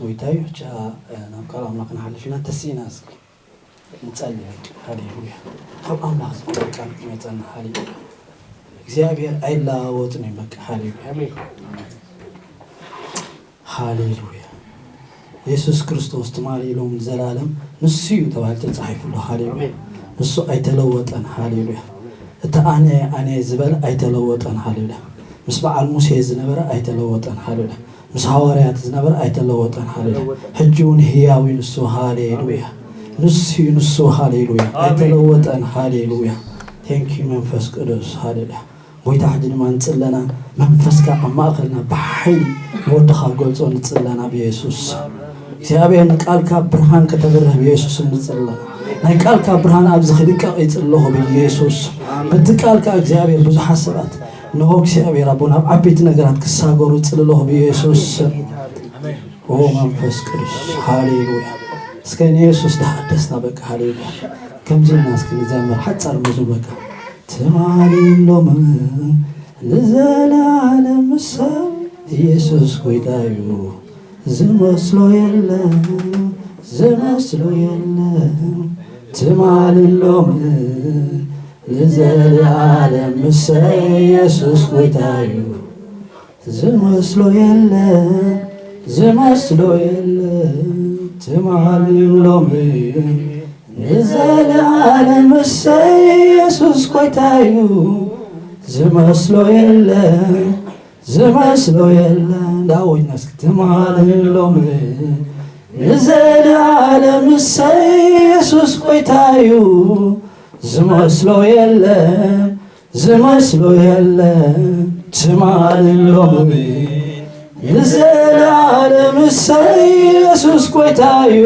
ጎይታ እዩ። ብቻ ናብ ቃል ኣምላኽ ክንሓልፍ ኢና። ተሲእና እስኪ ንጸሊ። በቃ ሃሌሉያ። ካብ ኣምላኽ ዝመጸ ቃል ይመጸና። ሃሌሉያ። እግዚኣብሔር ኣይለዋወጥን እዩ። በቃ ሃሌሉያ። ሃሌሉያ። የሱስ ክርስቶስ ትማሊ፣ ሎምን ዘላለም ንሱ እዩ ተባሂሉ ተጻሒፉ ኣሎ። ሃሌሉያ። ንሱ ኣይተለወጠን። ሃሌሉያ። እቲ ኣነ ኣነ ዝበለ ኣይተለወጠን። ሃሌሉያ። ምስ በዓል ሙሴ ዝነበረ ኣይተለወጠን። ሃሌሉያ። ምስ ሃዋርያት ዝነበረ ኣይተለወጠን። ሃሌሉያ። ሕጂ እውን ህያው እዩ ንሱ። ሃሌሉያ። ንሱ እዩ ንሱ። ሃሌሉያ። ኣይተለወጠን። ሃሌሉያ። ቴንኪ መንፈስ ቅዱስ። ሃሌሉያ። ጎይታ ሕጂ ድማ ንጽለና፣ መንፈስካ ኣብ ማእከልና ብሓይሊ ንወድኻ ገልጾ ንጽለና ብየሱስ። እግዚኣብሔር ንቃልካ ብርሃን ከተብርህ ብየሱስ ንጽለና። ናይ ቃልካ ብርሃን ኣብዚ ክልቀቕ ይጽለኹ ብየሱስ። በቲ ቃልካ እግዚኣብሔር ብዙሓት ሰባት ንሆ እግዚኣብሔር ኣቦ ናብ ዓበይቲ ነገራት ክሳገሩ ጽልለኹ ብየሱስ። ኦ መንፈስ ቅዱስ ሃሌሉያ። እስከ ንየሱስ ተሓደስና በቃ ሃሌሉያ። ከምዚ ኢልና እስኪ ንዘምር ሓጻር መዝሙር በቃ። ትማልን ሎምን ንዘለዓለም ምሳይ ኢየሱስ ጎይታ እዩ። ዝመስሎ የለን፣ ዝመስሎ የለን። ትማልን ሎምን ንዘለዓለም ምሳይ ኢየሱስ ጎይታ እዩ። ዝመስሎ የለን፣ ዝመስሎ የለን። ትማልን ሎምን ንዘለዓለም እሰይ ኢየሱስ ጎይታ እዩ። ዝመስሎ የለን፣ ዝመስሎ የለን። ዳዊት ነስክ ትማልን ሎምን ንዘለዓለም እሰይ ኢየሱስ ጎይታ እዩ። ዝመስሎ የለን፣ ዝመስሎ የለን። ትማልን ሎምን ንዘለዓለም እሰይ ኢየሱስ ጎይታ እዩ።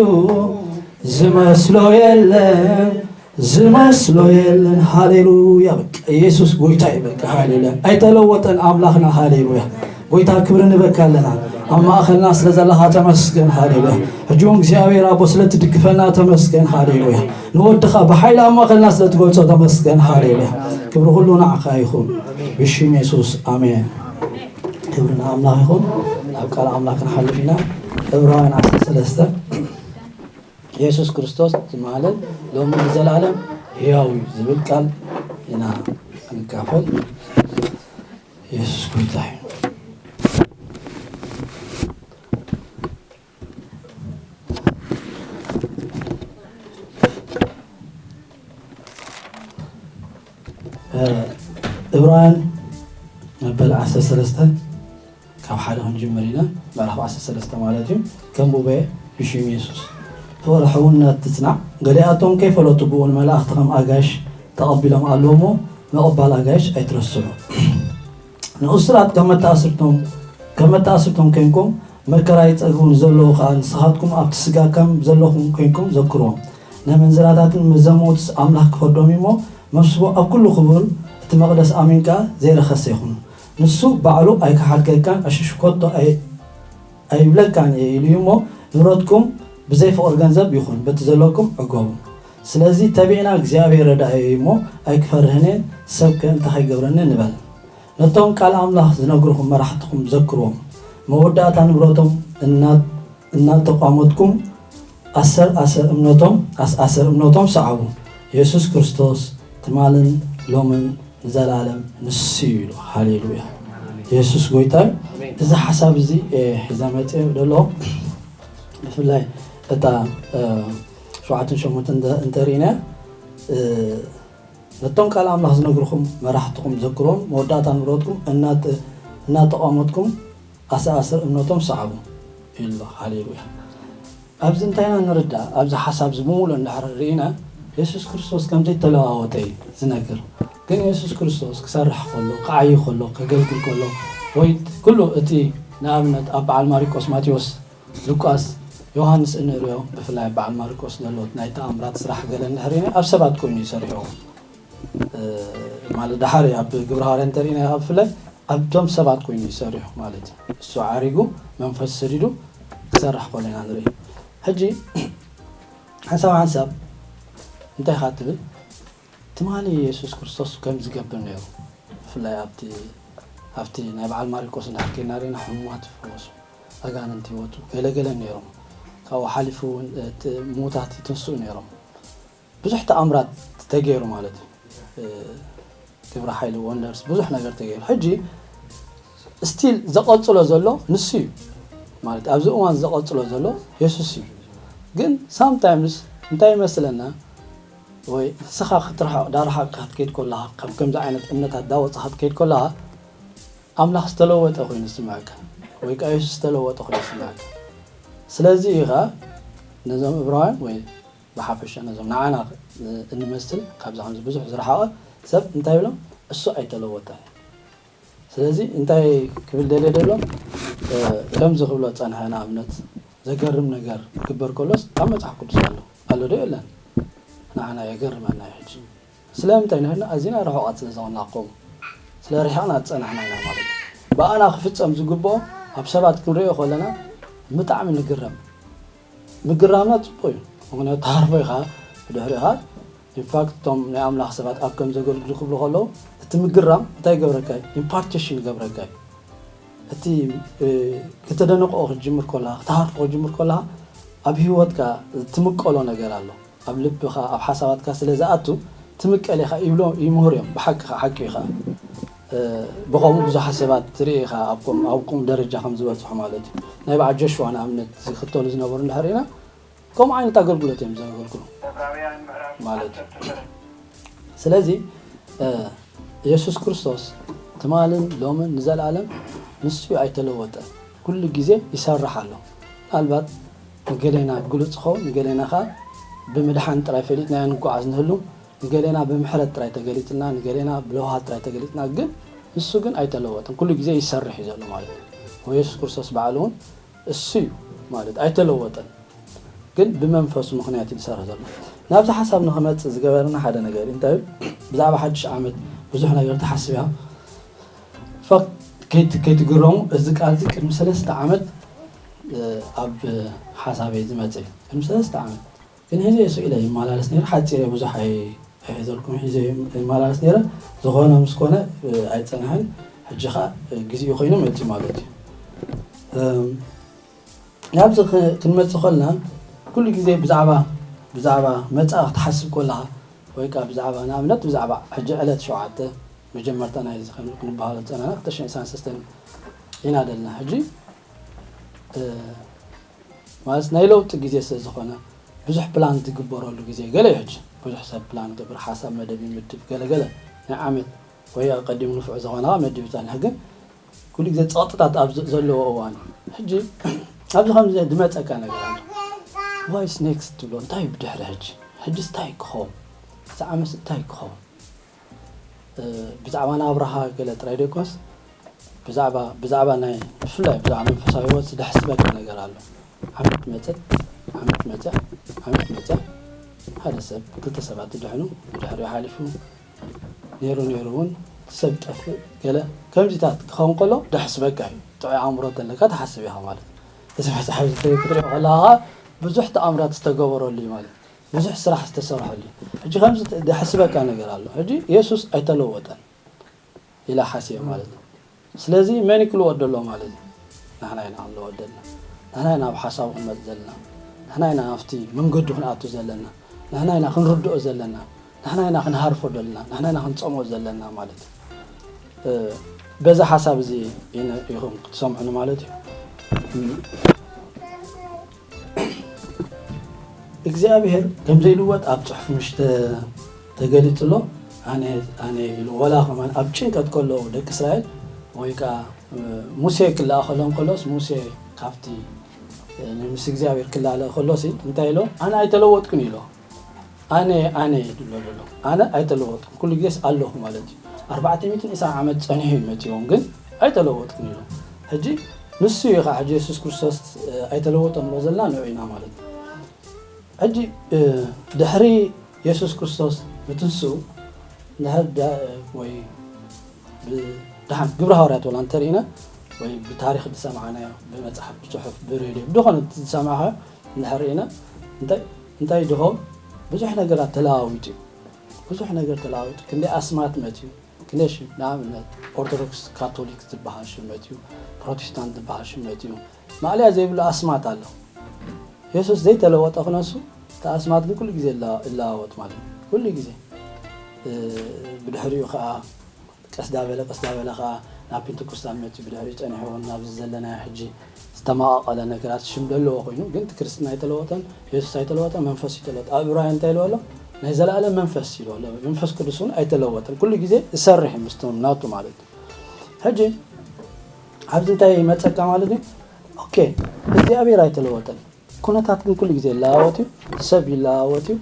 ዝመስሎ የለን፣ ዝመስሎ የለን። ሃሌሉያ። በቃ ኢየሱስ ጎይታ እዩ። በቃ ሃሌሉያ። ኣይተለወጠን ኣምላኽና። ሃሌሉያ። ጎይታ ክብሪ ንበካ ኣለና። ኣብ ማእኸልና ስለ ዘለኻ ተመስገን። ሃሌሉያ። ሕጂ እውን እግዚኣብሔር ኣቦ ስለ ትድግፈና ተመስገን። ሃሌሉያ። ንወድኻ ብሓይሊ ኣብ ማእኸልና ስለ ትገልጾ ተመስገን። ሃሌሉያ። ክብሪ ኩሉ ንዓኻ ይኹን። ብሽም የሱስ ኣሜን። ክብሪ ንኣምላኽ ይኹን። ናብ ቃል ኣምላኽ ክንሓልፍ ኢና። ዕብራውያን ዓሰርተ ሰለስተ። የሱስ ክርስቶስ ትማልን ሎምን ንዘለዓለም ሕያው እዩ ዝብል ቃል ኢና ክንካፈል። የሱስ ጎይታ እዩ። ዕብራውያን መበል ዓሰርተ ሰለስተ ካብ ሓደ ክንጅምር ኢና። ምዕራፍ ዓሰርተ ሰለስተ ማለት እዩ። ከንብቦ እየ ብሽም የሱስ። ፍቕሪ ሕውነት ትጽናዕ። ገሊኣቶም ከይፈለጡ ብኡ ንመላእኽቲ ከም ኣጋይሽ ተቐቢሎም ኣለዉ እሞ፣ ምቕባል ኣጋይሽ ኣይትረስዑ። ንእሱራት ከም መተኣስርቶም፣ ከም መተኣስርቶም ኮይንኩም፣ መከራ ይጸግቡ ንዘለዉ ኸኣ፣ ንስኻትኩም ኣብቲ ስጋ ከም ዘለኹም ኮይንኩም ዘክርዎም። ነመንዝራታትን መዘሞትስ ኣምላኽ ክፈርዶም እዩ እሞ፣ መስቦ ኣብ ኩሉ ክቡር፣ እቲ መቕደስ ኣሚን ከኣ ዘይረኸሰ ይኹን። ንሱ ባዕሉ ኣይክሓድገካን፣ ዕሽሽ ኮቶ ኣይ-፣ ኣይብለካን እየ ኢሉ እዩ እሞ፣ ንብረትኩም ብዘይ ፍቕሪ ገንዘብ ይኹን፣ በቲ ዘለኩም ዕገቡ። ስለዚ ተቢዕና እግዚኣብሔር ረዳኢ እዩ እሞ፣ ኣይክፈርህን እየ፣ ሰብከ እንታይ ከይገብረኒ ንበል። ነቶም ቃል ኣምላኽ ዝነግርኹም መራሕትኹም ዘክርዎም። መወዳእታ ንብረቶም እና-፣ እናተቋመትኩም ኣሰር ኣሰር እምነቶም፣ ኣስ ኣሰር እምነቶም ሰዓቡ። የሱስ ክርስቶስ ትማልን ሎምን ንዘለዓለም ንሱ እዩ ኢሉ። ሃሌሉያ። የሱስ ጎይታ እዩ። ኣሜን። እዚ ሓሳብ እዚ፣ እ፣ ሒዘ መጽእ ዘለኹ ብፍላይ እታ፣ እ፣ ሸውዓተን ሸሞንተን እንተ-፣ እንተሪእና፣ እ፣ ነቶም ቃል ኣምላኽ ዝነግርኹም መራሕትኹም ዘክርዎም፣ መወዳእታ ንብረትኩም እናተ-፣ እናተቋመትኩም ኣሰኣስር እምነቶም ሰዓቡ ኢሉ ኣሎ። ሃሌሉያ። ኣብዚ እንታይ ኢና ንርዳእ? ኣብዚ ሓሳብ እዚ ብምሉእ እንድሕር ርኢና፣ የሱስ ክርስቶስ ከም ዘይተለዋወጠ እዩ ዝነግር። ግን የሱስ ክርስቶስ ክሰርሕ ከሎ፣ ክዓዪ ከሎ፣ ከገልግል ከሎ፣ ወይ ኩሉ እቲ ንኣብነት ኣብ በዓል ማሪቆስ፣ ማቴዎስ፣ ሉቃስ፣ ዮሃንስ እንርእዮ፣ ብፍላይ በዓል ማርቆስ ዘሎ ናይ ተኣምራት ስራሕ ገለ እንድሕር ርኢና፣ ኣብ ሰባት ኮይኑ እዩ ሰሪሕዎ። እ፣ ማለት ደሓር ኣብ ግብረ ሃዋርያ እንተሪእና፣ ኣብ ብፍላይ ኣብቶም ሰባት ኮይኑ እዩ ሰሪሑ ማለት እዩ። እሱ ዓሪጉ መንፈስ ሰዲዱ ክሰርሕ ከሎ ኢና ንርኢ። ሕጂ ሓንሳብ ሓንሳብ እንታይ ኢኻ ትብል? ትማሊ የሱስ ክርስቶስ ከም ዝገብር ነይሩ። ብፍላይ ኣብቲ፣ ኣብቲ ናይ በዓል ማርቆስ እንድሕር ኬድና ርኢና፣ ሕሙማት ይፍወሱ፣ ኣጋንንቲ ይወፁ፣ ገለገለ ነይሮም። ካብኡ ሓሊፉ እውን እቲ ምዉታት ይትንስኡ ነይሮም። ብዙሕ ተኣምራት ተገይሩ ማለት እዩ። ግብረ ሓይሊ፣ ወንደርስ፣ ብዙሕ ነገር ተገይሩ። ሕጂ ስቲል ዘቐፅሎ ዘሎ ንሱ እዩ ማለት፣ ኣብዚ እዋን ዘቐፅሎ ዘሎ የሱስ እዩ። ግን ሳምታይምስ እንታይ ይመስለና፣ ወይ ንስኻ ክትርሕቕ ዳርሓቕ ክትከይድ ከለኻ፣ ካብ ከምዚ ዓይነት እምነታት ዳወፅኻ ክትከይድ ከለኻ፣ ኣምላኽ ዝተለወጠ ኮይኑ ዝስምዐካ፣ ወይ ከዓ የሱስ ዝተለወጠ ኮይኑ ዝስምዐካ። ስለዚ እዩ ከዓ ነዞም እብራውያን ወይ ብሓፈሻ ነዞም ንዓና እንመስል ካብዚ ከምዚ ብዙሕ ዝረሓቐ ሰብ እንታይ ይብሎም? እሱ ኣይተለወጠን። ስለዚ እንታይ ክብል ደልየ ደሎ? ከምዚ ክብሎ ጸንሐ፣ ንኣብነት ዘገርም ነገር ክግበር ከሎስ ኣብ መጽሓፍ ቅዱስ ኣሎ ኣሎ ዶ የለን? ንዓና የገርመና እዩ። ሕጂ ስለምንታይ ንሕና ኣዚና ርሑቓት ስለ ዝኾንና፣ ከምኡ ስለ ርሒቕና ዝጸናሕና ኢና ማለት እዩ። ብኣና ክፍጸም ዝግብኦ ኣብ ሰባት ክንሪኦ ከለና ብጣዕሚ ንግረም። ምግራምና ጽቡቕ እዩ። ምኽንያቱ ተሃርፎ ኢኻ፣ ብድሕሪኻ ኢንፋክት እቶም ናይ ኣምላኽ ሰባት ኣብ ከም ዘገልግሉ ክብሉ ከለዉ እቲ ምግራም እንታይ ይገብረካ እዩ? ኢምፓርቴሽን ይገብረካ እዩ። እቲ ክተደንቆ ክትጅምር ከለኻ፣ ክተሃርፎ ክትጅምር ከለኻ ኣብ ህይወትካ ትምቀሎ ነገር ኣሎ። ኣብ ልብኻ ኣብ ሓሳባትካ ስለ ዝኣቱ ትምቀል ኢኻ ይብሎ ይምህሩ እዮም። ብሓቂ ሓቂ ኢኻ። ብኸምኡ ብዙሓት ሰባት ትርኢ ኢኻ ኣብ ቁም ደረጃ ከም ዝበፅሑ ማለት እዩ። ናይ በዓል ጆሽዋ ንኣብነት ዝኽተሉ ዝነበሩ እንድሕር ኢና ከምኡ ዓይነት ኣገልግሎት እዮም ዘገልግሉ ማለት እዩ። ስለዚ የሱስ ክርስቶስ ትማልን ሎምን ንዘለኣለም ንሱ ኣይተለወጠ፣ ኩሉ ግዜ ይሰርሕ ኣሎ። ምናልባት ንገሌና ግሉፅ ኸውን፣ ንገሌና ከዓ ብምድሓን ጥራይ ፈሊጥናዮ ንጓዓዝ ንህሉ፣ ንገሌና ብምሕረት ጥራይ ተገሊፅልና፣ ንገሌና ብለውሃት ጥራይ ተገሊፅና፣ ግን ንሱ ግን ኣይተለወጠን፣ ኩሉ ግዜ ይሰርሕ እዩ ዘሎ ማለት እዩ። ወየሱስ ክርስቶስ ባዕሉ እውን እሱ እዩ ማለት ኣይተለወጠን፣ ግን ብመንፈሱ ምኽንያት እዩ ዝሰርሕ ዘሎ። ናብዚ ሓሳብ ንኽመፅእ ዝገበረና ሓደ ነገር እዩ። እንታይ እዩ? ብዛዕባ ሓድሽ ዓመት ብዙሕ ነገር ትሓስብ እያ። ፈክ ከይትግረሙ፣ እዚ ቃል እዚ ቅድሚ ሰለስተ ዓመት ኣብ ሓሳበይ ዝመፀ እዩ። ቅድሚ ሰለስተ ዓመት ግን ሒዘ እሱ ኢለ ይመላለስ ነይረ። ሓፂረ ብዙሕ ኣይሒዘልኩም፣ ሒዘ ይመላለስ ነይረ። ዝኾነ ምስ ኮነ ኣይፀንሐን። ሕጂ ኸዓ ግዜኡ ኮይኑ መፂኡ ማለት እዩ። ናብዚ ክንመፅእ ከለና ኩሉ ግዜ ብዛዕባ ብዛዕባ መፃኢ ክትሓስብ ከለኻ ወይ ከዓ ብዛዕባ ንኣብነት ብዛዕባ ሕጂ ዕለት ሸውዓተ መጀመርታ ናይ ክንበሃሎ ዝፀናና ክልተ ሽሕን ዕስራን ሰለስተን ኢና ዘለና። ሕጂ ማለት ናይ ለውጢ ግዜ ስለ ዝኾነ ብዙሕ ፕላን ዝግበረሉ ግዜ ገለ እዩ። ሕጂ ብዙሕ ሰብ ፕላን ገብር ሓሳብ መደብ ይምድብ ገለ ገለ ናይ ዓመት ወይ ኣቀዲሙ ንፉዕ ዝኾነ መድብ ይፀንሕ። ግን ኩሉ ግዜ ፀቕጥታት ኣብ ዘለዎ እዋን ሕጂ ኣብዚ ከም ዝመፀካ ነገር ኣሎ። ዋይስ ኔክስት ትብሎ እንታይ እዩ ብድሕሪ ሕጂ? ሕጂ እንታይ ክኸውን? እዚ ዓመት እንታይ ክኸውን? ብዛዕባ ናብራኻ ገለ ጥራይ ደይኮንስ ብዛዕባ ብዛዕባ ናይ ብፍላይ ብዛዕባ መንፈሳዊ ህይወት ዝደሕስበካ ነገር ኣሎ። ዓመት መፀት ዓመት መፀ ዓመት መፀ ሓደ ሰብ ክልተ ሰባት ድሕኑ ብድሕሪኡ ሓሊፉ ነይሩ ነይሩ እውን እቲ ሰብ ጠፍእ ገለ ከምዚታት ክኸውን ከሎ ደሕስበካ እዩ። ጥዑይ ኣእምሮ ዘለካ ትሓስብ ኢኻ ማለት እዩ። እዚ መፅሓፍ እዚ ክትሪኦ ከለኻ ብዙሕ ተኣምራት ዝተገበረሉ እዩ ማለት ብዙሕ ስራሕ ዝተሰርሐሉ እዩ። ሕጂ ከምዚ ደሕስበካ ነገር ኣሎ። ሕጂ የሱስ ኣይተለወጠን ኢላ ሓሲበ ማለት እዩ። ስለዚ መን እዩ ክልወጥ ደሎ ማለት እዩ? ንሕና ኢና ክንልወጥ ዘለና። ንሕና ኢና ኣብ ሓሳቡ ክንመፅ ዘለና። ንሕና ኢና ኣብቲ መንገዱ ክንኣቱ ዘለና። ንሕና ኢና ክንርድኦ ዘለና። ንሕና ኢና ክንሃርፎ ደልና። ንሕና ኢና ክንፀምኦ ዘለና ማለት እዩ። በዚ ሓሳብ እዚ ኢኹም ክትሰምዑኒ ማለት እዩ። እግዚኣብሔር ከም ዘይልወጥ ኣብ ፅሑፍ ምሽ ተገሊፁ ኣሎ። ኣነ ኣነ ኢሉ ወላ ከማን ኣብ ጭንቀት ከለዉ ደቂ እስራኤል ወይ ከዓ ሙሴ ክለኣኸሎም ከሎስ ሙሴ ካብቲ ምስ እግዚኣብሔር ክላለ ከሎሲ እንታይ ኢሎ? ኣነ ኣይተለወጥኩን ኢሎ። ኣነ ኣነ ይድሎ ዘሎ ኣነ ኣይተለወጥኩን ኩሉ ግዜስ ኣለኹ ማለት እዩ። ኣርባዕተ ሚእትን ዕስራን ዓመት ፀኒሑ እዩ መፅዎም ግን ኣይተለወጥኩን ኢሎ። ሕጂ ንሱ እዩ ከዓ ሕጂ የሱስ ክርስቶስ ኣይተለወጠን ብሎ ዘለና ንዑ ኢና ማለት እዩ። ሕጂ ድሕሪ የሱስ ክርስቶስ ምትንስኡ እንድሕር ወይ ብድሓን ግብረ ሃዋርያት ወላ እንተርኢና ወይ ብታሪክ ዝሰማዕናዮ ብመፅሓፍ ብፅሑፍ ብሬድዮ ብድኾነ ዝሰማዕኻዮ እንድሕር ርኢና እንታይ እንታይ ድኾ ብዙሕ ነገራት ተለዋዊጡ እዩ። ብዙሕ ነገር ተለዋዊጡ ክንደይ ኣስማት መፅዩ ክንደይ ሽም፣ ንኣብነት ኦርቶዶክስ፣ ካቶሊክ ዝበሃል ሽም መጺኡ፣ ፕሮቴስታንት ዝበሃል ሽም መጺኡ፣ ማእለያ ዘይብሉ ኣስማት ኣሎ። የሱስ ዘይተለወጠ ክነሱ፣ እቲ ኣስማት ግን ኩሉ ግዜ ይላ-፣ ይለዋወጥ ማለት እዩ። ኩሉ ግዜ። እ፣ ብድሕሪኡ ከኣ ቀስ ዳበለ፣ ቀስ ዳበለ ከኣ ናብ ፔንተኮስታል መጺኡ፣ ብድሕሪኡ ጸኒሑ እውን ናብዚ ዘለናዮ ሕጂ ዝተመቓቐለ ነገራት ሽም ዘለዎ ኮይኑ፣ ግን እቲ ክርስትና ኣይተለወጠን፣ የሱስ ኣይተለወጠን፣ መንፈስ እዩ ተለወጠ። ኣብ ዕብራውያን እንታይ ኢልዎ ኣሎ? ናይ ዘለኣለም መንፈስ ኢልዎ ኣሎ። መንፈስ ቅዱስ እውን ኣይተለወጠን፣ ኩሉ ግዜ ይሰርሕ እዩ ምስቶም ናቱ ማለት እዩ። ሕጂ ኣብዚ እንታይ ይመጸካ ማለት እዩ? ኦኬ፣ እግዚኣብሔር ኣይተለወጠን። ኩነታት ግን ኩሉ ግዜ ይለዋወጥ እዩ። ሰብ ይለዋወጥ እዩ።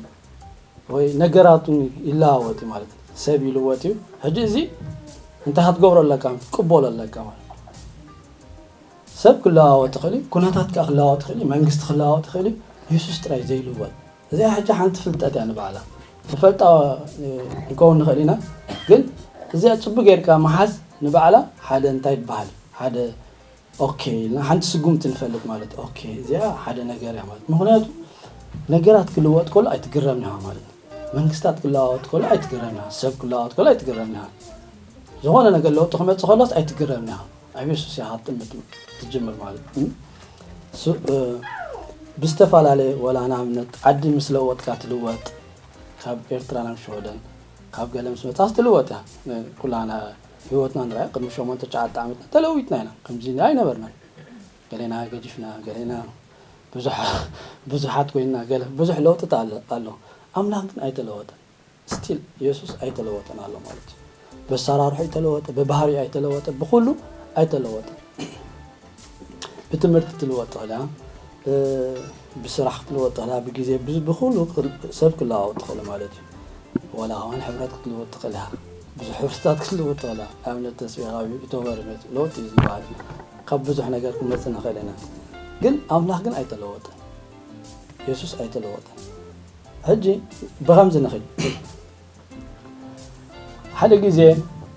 ወይ ነገራት እውን ይለዋወጥ እዩ ማለት እዩ። ሰብ ይልወጥ እዩ። ሕጂ እዚ እንታይ ክትገብሮ ኣለካ? ክትቅበሎ ኣለካ ማለት እዩ። ሰብ ክለዋወጥ ይኽእል እዩ። ኩነታት ከኣ ክለዋወጥ ይኽእል እዩ። መንግስቲ ክለዋወጥ ይኽእል እዩ። የሱስ ጥራይ ዘይልወጥ። እዚኣ ሕጂ ሓንቲ ፍልጠት እያ ንባዕላ። ንፈልጣ፣ እ፣ ክንከውን ንኽእል ኢና። ግን እዚኣ ጽቡቅ ጌርካ ምሓዝ ንባዕላ ሓደ እንታይ ይበሃል? ሓደ ኦኬ ኢልና ሓንቲ ስጉምቲ ንፈልጥ ማለት፣ ኦኬ፣ እዚኣ ሓደ ነገር እያ ማለት። ምኽንያቱ ነገራት ክልወጥ ከሎ ኣይትግረምን ኢኻ ማለት። መንግስታት ክለዋወጥ ከሎ ኣይትግረምን ኢኻ። ሰብ ክለዋወጥ ከሎ ኣይትግረምን ኢኻ። ዝኾነ ነገር ለውጢ ክመጽእ ከሎስ ኣይትግረምን ኢኻ። ኣብ የሱስ ኢኻ ክትጥምት ትጅምር ማለት። እም? ሱ-፣ እ፣ ብዝተፈላለየ ወላ ንኣብነት ዓዲ ምስ ለወጥካ ትልወጥ፣ ካብ ኤርትራ ናብ ሽወደን፣ ካብ ገለ ምስ መጻስ ትልወጥ እያ። ን-፣ ኩላና ህይወትና ንርኣያ ቅድሚ ሸሞንተ ትሽዓተ ዓመት ተለዊጥና ኢና። ከምዚ ኣይነበርናን። ገሌና ገዲፍና፣ ገሌና ብዙሕ-፣ ብዙሓት ኮይንና፣ ገለ ብዙሕ ለውጥታት ኣሎ፣ ኣሎ። ኣምላኽ ግን ኣይተለወጠን። ስቲል የሱስ ኣይተለወጠን ኣሎ ማለት እዩ። በሰራርሑ ኣይተለወጠ፣ ብባህሪ ኣይተለወጠ፣ ብኹሉ ኣይተለወጠ። ብትምህርቲ ክትልወጥ ትኽእል እያ፣ እ፣ ብስራሕ ክትልወጥ ትኽእል እያ፣ ብግዜ፣ ብ-፣ ብኹሉ ክል-፣ ሰብ ክለዋወጥ ትኽእል ማለት እዩ። ዋላ ከማን ሕብረት ክትልወጥ ትኽእል እያ፣ ብዙሕ ሕብርታት ክትልወጥ ትኽእል እያ። ኣብነት ተስፋ ካብ ኢቶበር መጽ-፣ ለውጢ እዩ ዝበሃል። ካብ ብዙሕ ነገር ክንመጽእ ንኽእል ኢና። ግን ኣምላኽ ግን ኣይተለወጠን። የሱስ ኣይተለወጠን። ሕጂ ብኸምዚ ንኽእል። ሓደ ግዜ፣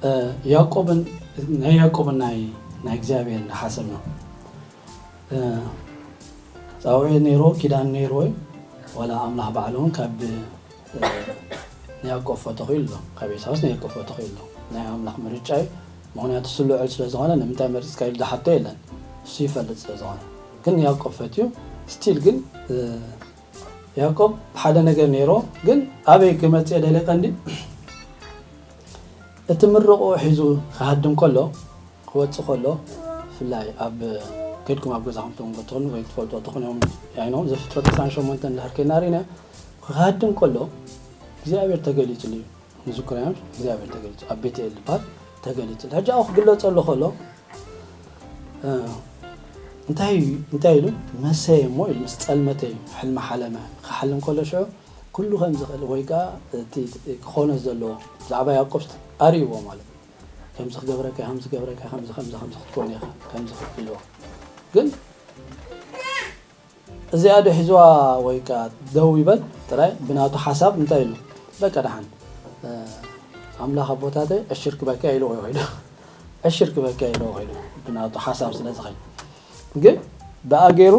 እ፣ ያዕቆብን፣ ናይ ያዕቆብን ናይ፣ ናይ እግዚኣብሔር እንዳሓሰብና፣ እ፣ ጻውዒት ነይርዎ፣ ኪዳን ነይርዎ እዩ። ዋላ ኣምላኽ ባዕሉ እውን ካብ፣ እ፣ ንያዕቆብ ፈተኹ ኢሉ ኣሎ። ካብ ኤሳውስ ንያዕቆብ ፈተኹ ኢሉ ኣሎ። ናይ ኣምላኽ ምርጫ እዩ። ምኽንያቱ እሱ ልዑል ስለ ዝኾነ፣ ንምንታይ መሪጽካ ኢሉ ዝሓቶ የለን። እሱ ይፈልጥ ስለ ዝኾነ። ግን ንያዕቆብ ፈትዩ፣ ስቲል ግን፣ እ፣ ያዕቆብ ሓደ ነገር ነይርዎ፣ ግን ኣበይ ክመጽእ ደለ ቀንዲ? እቲ ምርቆ ሒዙ ክሃድም ከሎ፣ ክወጽእ ከሎ፣ ብፍላይ ኣብ ከድኩም ኣብ ገዛኹም ትንጎ ትኹኑ ወይ ትፈልጡ ትኹኑ እዮም። ያይኖ ዘፍጥረት ዕስራን ሸሞንተን እንድሕር ከይና ርኢና፣ ክሃድም ከሎ እግዚኣብሔር ተገሊጹሉ እዩ። ንዝኩራዮን እግዚኣብሔር ተገሊጹ፣ ኣብ ቤትኤል ዝበሃል ተገሊጹ። ሕጂ ኣብኡ ክግለጸሉ ከሎ፣ እ፣ እንታይ፣ እንታይ ኢሉ? መሰየ እሞ ኢሉ፣ ምስ ጸልመተ እዩ፣ ሕልሚ ሓለመ። ክሓልም ከሎ ሽዑ፣ ኩሉ ከም ዝኽእል ወይ ከኣ እቲ ክኾኖ ዘለዎ ብዛዕባ ያዕቆብ ኣርእይዎ ማለት እዩ። ከምዚ ክገብረካ፣ ከምዚ ክገብረካ፣ ከምዚ፣ ከምዚ፣ ከምዚ ክትኮን ኢኻ፣ ከምዚ ኢልዎ። ግን እዚኣ ዶ ሒዝዋ ወይ ከኣ ደው ይበል ጥራይ ብናቱ ሓሳብ እንታይ ኢሉ? በቃ ደሓን፣ እ፣ ኣምላኽ ኣቦታተይ ዕሽር ክበካ ኢልዎ ይኸይዱ። ዕሽር ክበካ ኢልዎ ይኸይዱ። ብናቱ ሓሳብ ስለ ዝኸይድ። ግን ብኣ ገይሩ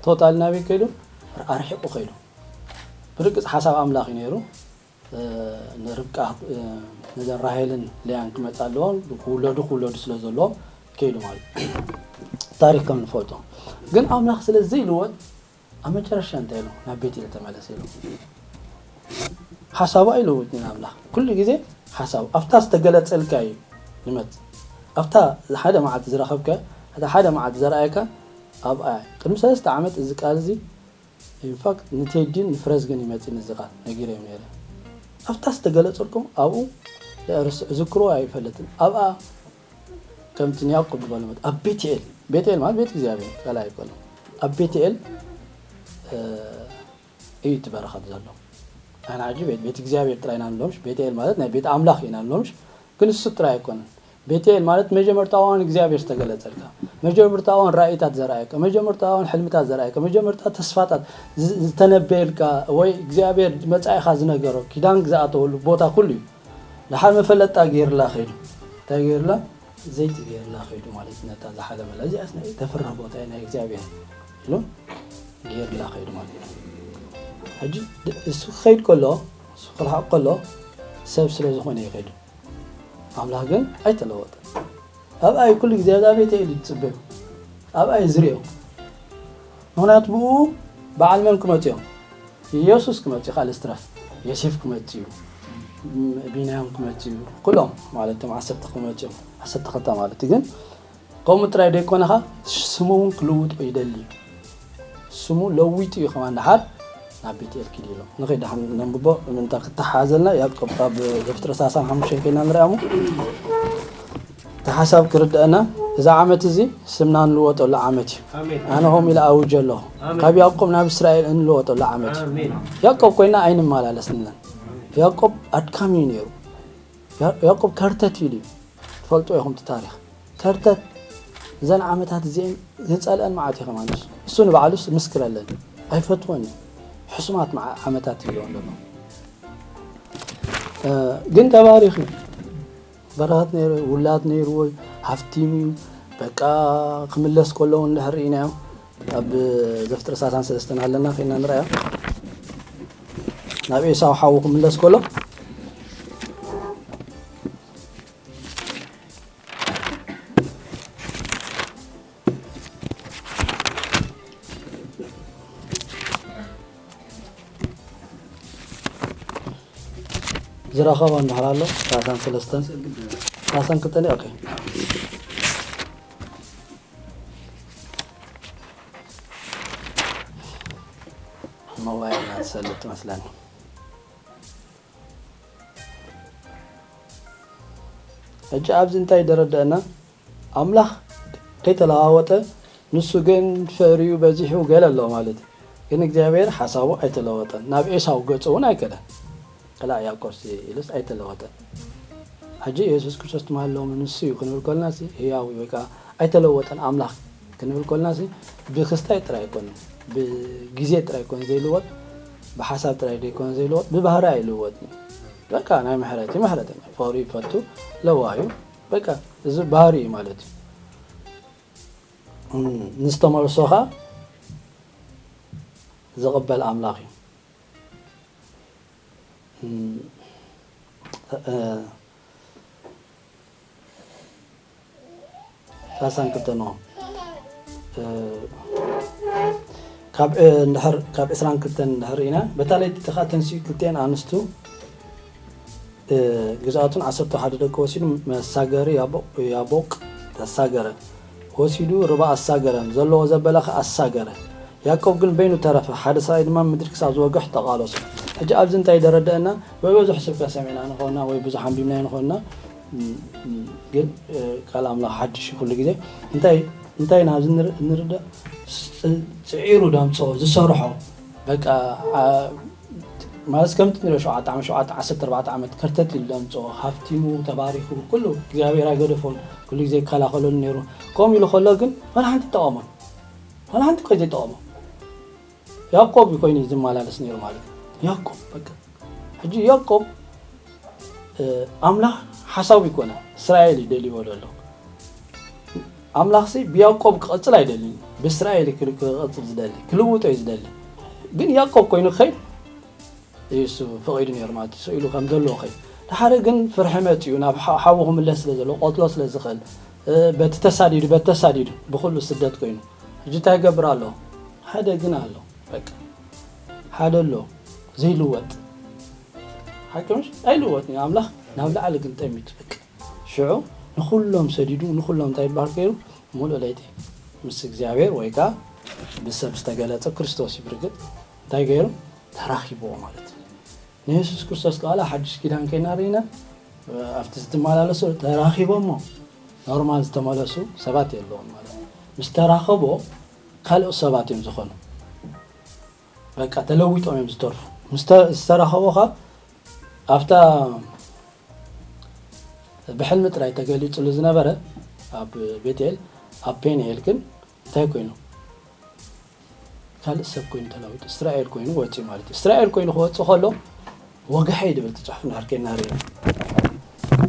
ቶታል ናበይ ከይዱ? ኣርሒቑ ከይዱ። ብርግጽ ሓሳብ ኣምላኽ እዩ ነይሩ። እ፣ ንርብቃ፣ እ፣ ነዘን ራሄልን ልያን ክመጻ ኣለዎን ክውለዱ፣ ክውለዱ ስለ ዘለዎም ከይዱ ማለት እዩ። ታሪኽ ከም ንፈልጦ። ግን ኣምላኽ ስለ ዘይልወጥ ኣብ መጨረሻ እንታይ ኢሉ? ናብ ቤት ኢሉ ተመለሰ ኢሉ። ሓሳቡ ኣይልውጥን ኣምላኽ። ኩሉ ግዜ ሓሳቡ ኣብታ ዝተገለጸልካ እዩ ዝመጽእ። ኣብታ ሓደ መዓልቲ ዝረኸብካ፣ እታ ሓደ መዓልቲ ዘርኣየካ ኣብኣ። ቅድሚ ሰለስተ ዓመት እዚ ቃል እዚ ኢንፋክት ንቴዲን ንፍረዝግን ይመጽእኒ እዚ ቃል ነጊረዮም ነይረ። ኣብታ ዝተገለጸልኩም ኣብኡ ርስ-፣ ዝክሮ ኣይፈልጥን። ኣብኣ ከምቲ ንያዕቆብ ዝበሎ መት-፣ ኣብ ቤትኤል፣ ቤትኤል ማለት ቤት እግዚኣብሔር ካልኣይ ኣይኮነን። ኣብ ቤትኤል፣ እ፣ እዩ እቲ በረኸት ዘሎ። ኣነ ሕጂ ቤት፣ ቤት እግዚኣብሔር ጥራይ ኢና ንብሎምሽ፣ ቤትኤል ማለት ናይ ቤት ኣምላኽ ኢና ንብሎምሽ፣ ግን እሱ ጥራይ ኣይኮነን። ቤትኤል ማለት መጀመርታዊ እዋን እግዚኣብሔር ዝተገለጸልካ፣ መጀመርታዊ እዋን ራእይታት ዘርኣየካ፣ መጀመርታዊ እዋን ሕልምታት ዘርኣየካ፣ መጀመርታ ተስፋታት ዝ-፣ ዝተነበየልካ ወይ እግዚኣብሔር መጻኢኻ ዝነገሮ ኪዳን ዝኣተወሉ ቦታ ኩሉ እዩ። ደሓር መፈለጣ ገይርላ ከይዱ። እንታይ ገይርላ? ዘይቲ ገይርላ ከይዱ ማለት ነታ ዝሓለመላ። እዚኣስ ናይ ተፍርህ ቦታ እያ ናይ እግዚኣብሔር ኢሉ ገይርላ ከይዱ ማለት እዩ። ሕጂ ድ-፣ እሱ ክኸይድ ከሎ፣ እሱ ክርሓቕ ከሎ ሰብ ስለ ዝኾነ እዩ ከይዱ። ኣምላኽ ግን ኣይተለወጠን። ኣብኣ እዩ ኩሉ ግዜ ኣብዛ ቤተኤል እዩ ዝጽበዮ። ኣብኣ እዩ ዝርእዮ። ምኽንያቱ ብኡ በዓል መን ክመጹ እዮም? ኢየሱስ ክመጽእ እዩ፣ ካልእ ዝትረፍ ዮሴፍ ክመጽእ እዩ፣ ም- ቢንያም ክመጽእ እዩ፣ ኩሎም ማለት እዮም ዓሰርተ ክመጽኡ እዮም፣ ዓሰርተ ክልተ ማለት እዩ። ግን ከምኡ ጥራይ ደይኮነኻ ስሙ እውን ክልውጦ ይደሊ እዩ። ስሙ ለዊጡ እዩ ከማን ደሓር ናብ ቤትኤል ኪድ ኢሎም ንኸይድ ደሓን ነንብቦ። ምንታ ክተሓዘልና ያዕቆብ ኣብ ዘፍጥረት ሰላሳን ሓሙሽተን ኮይና ንሪኣሙ እቲ ሓሳብ ክርድአና። እዚ ዓመት እዚ ስምና ንልወጠሉ ዓመት እዩ። ኣነ ሆም ኢለ ኣውጀ ኣለኹ። ካብ ያዕቆብ ናብ እስራኤል እንልወጠሉ ዓመት እዩ። ያዕቆብ ኮይና ኣይንመላለስንለን። ያዕቆብ ኣድካሚ እዩ ነይሩ። ያዕቆብ ከርተት ኢሉ እዩ። ትፈልጡ ኢኹም እቲ ታሪኽ። ከርተት እዘን ዓመታት እዚአን ዝጸልአን መዓት እዩ ከማን እሱ ንባዕሉስ ምስክረለን ኣይፈትወን እዩ። ሕሱማት መዓ- ዓመታት ይብሎ ኣለኹ። ግን ተባሪኽ እዩ። በረኸት ነይሩ፣ ውላድ ነይርዎ፣ ሃፍቲም እዩ። በቃ ክምለስ ከሎ እውን እንድሕር ርኢናዮ ኣብ ዘፍጥረት ሰላሳን ሰለስተን ኣለና ኮይና ንረኣዮ። ናብ ኤሳው ሓዉ ክምለስ ከሎ ዝረኸቦ እንድሕር ኣሎ ሰላሳን ሰለስተን ሰላሳን ክልተን ኦኬ። ሞባይል ናትሰልጥ መስለኒ። ሕጂ ኣብዚ እንታይ ደረደአና? ኣምላኽ ከይተለዋወጠ ንሱ ግን ፈርዩ በዚሑ ገለ ኣሎ ማለት እዩ። ግን እግዚኣብሔር ሓሳቡ ኣይተለወጠን። ናብ ኤሳው ገጹ እውን ኣይከደን። ክላእ ያዕቆብሲ ኢሉስ ኣይተለወጠን። ሕጂ የሱስ ክርስቶስ ትማሊ ሎሚ ንሱ እዩ ክንብል ከለና ሲ ህያው እዩ ወይ ከዓ ኣይተለወጠን ኣምላኽ ክንብል ከለና ሲ ብክስታይ ጥራይ ኣይኮነን፣ ብግዜ ጥራይ ኣይኮነን ዘይልወጥ፣ ብሓሳብ ጥራይ ዘይኮነ ዘይልወጥ ብባህሪ ኣይልወጥን። በቃ ናይ ምሕረት እዩ፣ ምሕረተኛ ፍቕሪ ይፈቱ ለዋህ እዩ። በቃ እዚ ባህሪ እዩ ማለት እዩ። ንዝተመልሶ ኸዓ ዝቕበል ኣምላኽ እዩ። ሰላሳን ክልተን ኖ ካብ እንድሕር ካብ ዕስራን ክልተን እንድሕር ኢና በታ ለይቲ ከዓ ተንሲኡ ክልቲኤን ኣንስቱ ግዝኣቱን ዓሰርተ ሓደ ደቂ ወሲዱ መሳገሪ ያቦቅ ተሳገረ። ወሲዱ ርባ ኣሳገረ፣ ዘለዎ ዘበለ ኸዓ ኣሳገረ። ያዕቆብ ግን በይኑ ተረፈ፣ ሓደ ሰብኣይ ድማ ምድሪ ክሳብ ዝወግሕ ተቓለሶ። ሕጂ ኣብዚ እንታይ ደረደአና? ብብዙሕ ስብከት ሰሚዕና ንኾንና ወይ ብዙሕ ኣንቢብናዮ ንኾንና፣ ግን ቃል ኣምላኽ ሓድሽ እዩ ኩሉ ግዜ። እንታይ እንታይ ኢና ኣብዚ ንር- ንርዳእ? ጽ- ጽዒሩ ደምጾ ዝሰርሖ በቃ ዓ- ማለት ከምቲ ንሪኦ ሸውዓተ ዓመት ሸውዓተ ዓሰርተ ኣርባዕተ ዓመት ከርተት ኢሉ ደምጾ ሃፍቲሙ ተባሪኹ ኩሉ እግዚኣብሔር ኣይገደፎን ኩሉ ግዜ ይከላኸለሉ ነይሩ። ከምኡ ኢሉ ከሎ ግን ዋላ ሓንቲ ጠቐሞን ዋላ ሓንቲ እኮ ዘይጠቐሞ ያዕቆብ ኮይኑ እዩ ዝመላለስ ነይሩ ማለት እዩ። ያዕቆብ በቃ ሕጂ ያዕቆብ ኣምላኽ ሓሳቡ ይኮነ እስራኤል እዩ ደልይዎ ዘሎ። ኣምላኽሲ ብያዕቆብ ክቐጽል ኣይደልን፣ ብእስራኤል እዩ ክል- ክቐጽል ዝደሊ፣ ክልውጦ እዩ ዝደሊ። ግን ያዕቆብ ኮይኑ ክኸይድ እሱ ፈቒዱ ነይሩ ማለት እዩ። ስኢሉ ከም ዘለዎ ኸይድ ድሓረ ግን ፍርሒ መጺኡ ናብ ሓ- ሓዉ ክምለስ ስለ ዘለዎ ቆትሎ ስለ ዝኽእል እ፣ በቲ ተሳዲዱ በቲ ተሳዲዱ ብኩሉ ስደት ኮይኑ ሕጂ እንታይ ይገብር ኣሎ? ሓደ ግን ኣሎ በቃ ሓደ ኣሎ ዘይልወጥ ሓቂ ምሽ ኣይልወጥን እዩ ኣምላኽ ናብ ላዕሊ ግን ጠሚቱ በቃ ሽዑ ንኹሎም ሰዲዱ ንኹሎም እንታይ ይበሃል ገይሩ ሙሉእ ለይቲ ምስ እግዚኣብሔር ወይ ከዓ ብሰብ ዝተገለጸ ክርስቶስ እዩ ብርግጥ እንታይ ገይሩ ተራኺብዎ ማለት እዩ ንየሱስ ክርስቶስ ከኣላ ሓድሽ ኪዳን ከይና ርኢና ኣብቲ ዝትመላለሱ ተራኺቦሞ ኖርማል ዝተመለሱ ሰባት የለዎም ማለት እዩ ምስ ተራኸቦ ካልኦት ሰባት እዮም ዝኾኑ በቃ ተለዊጦም እዮም ዝተርፉ ዝተረኸቦ ካብ ኣብታ ብሕልሚ ጥራይ ተገሊጹሉ ዝነበረ ኣብ ቤትኤል ኣብ ፔንኤል ግን እንታይ ኮይኑ ካልእ ሰብ ኮይኑ ተለዊጡ እስራኤል ኮይኑ ወፂኡ ማለት እዩ እስራኤል ኮይኑ ክወፅእ ከሎ ወግሐይ ድብል ትፅሑፍ ናርከና ርኢና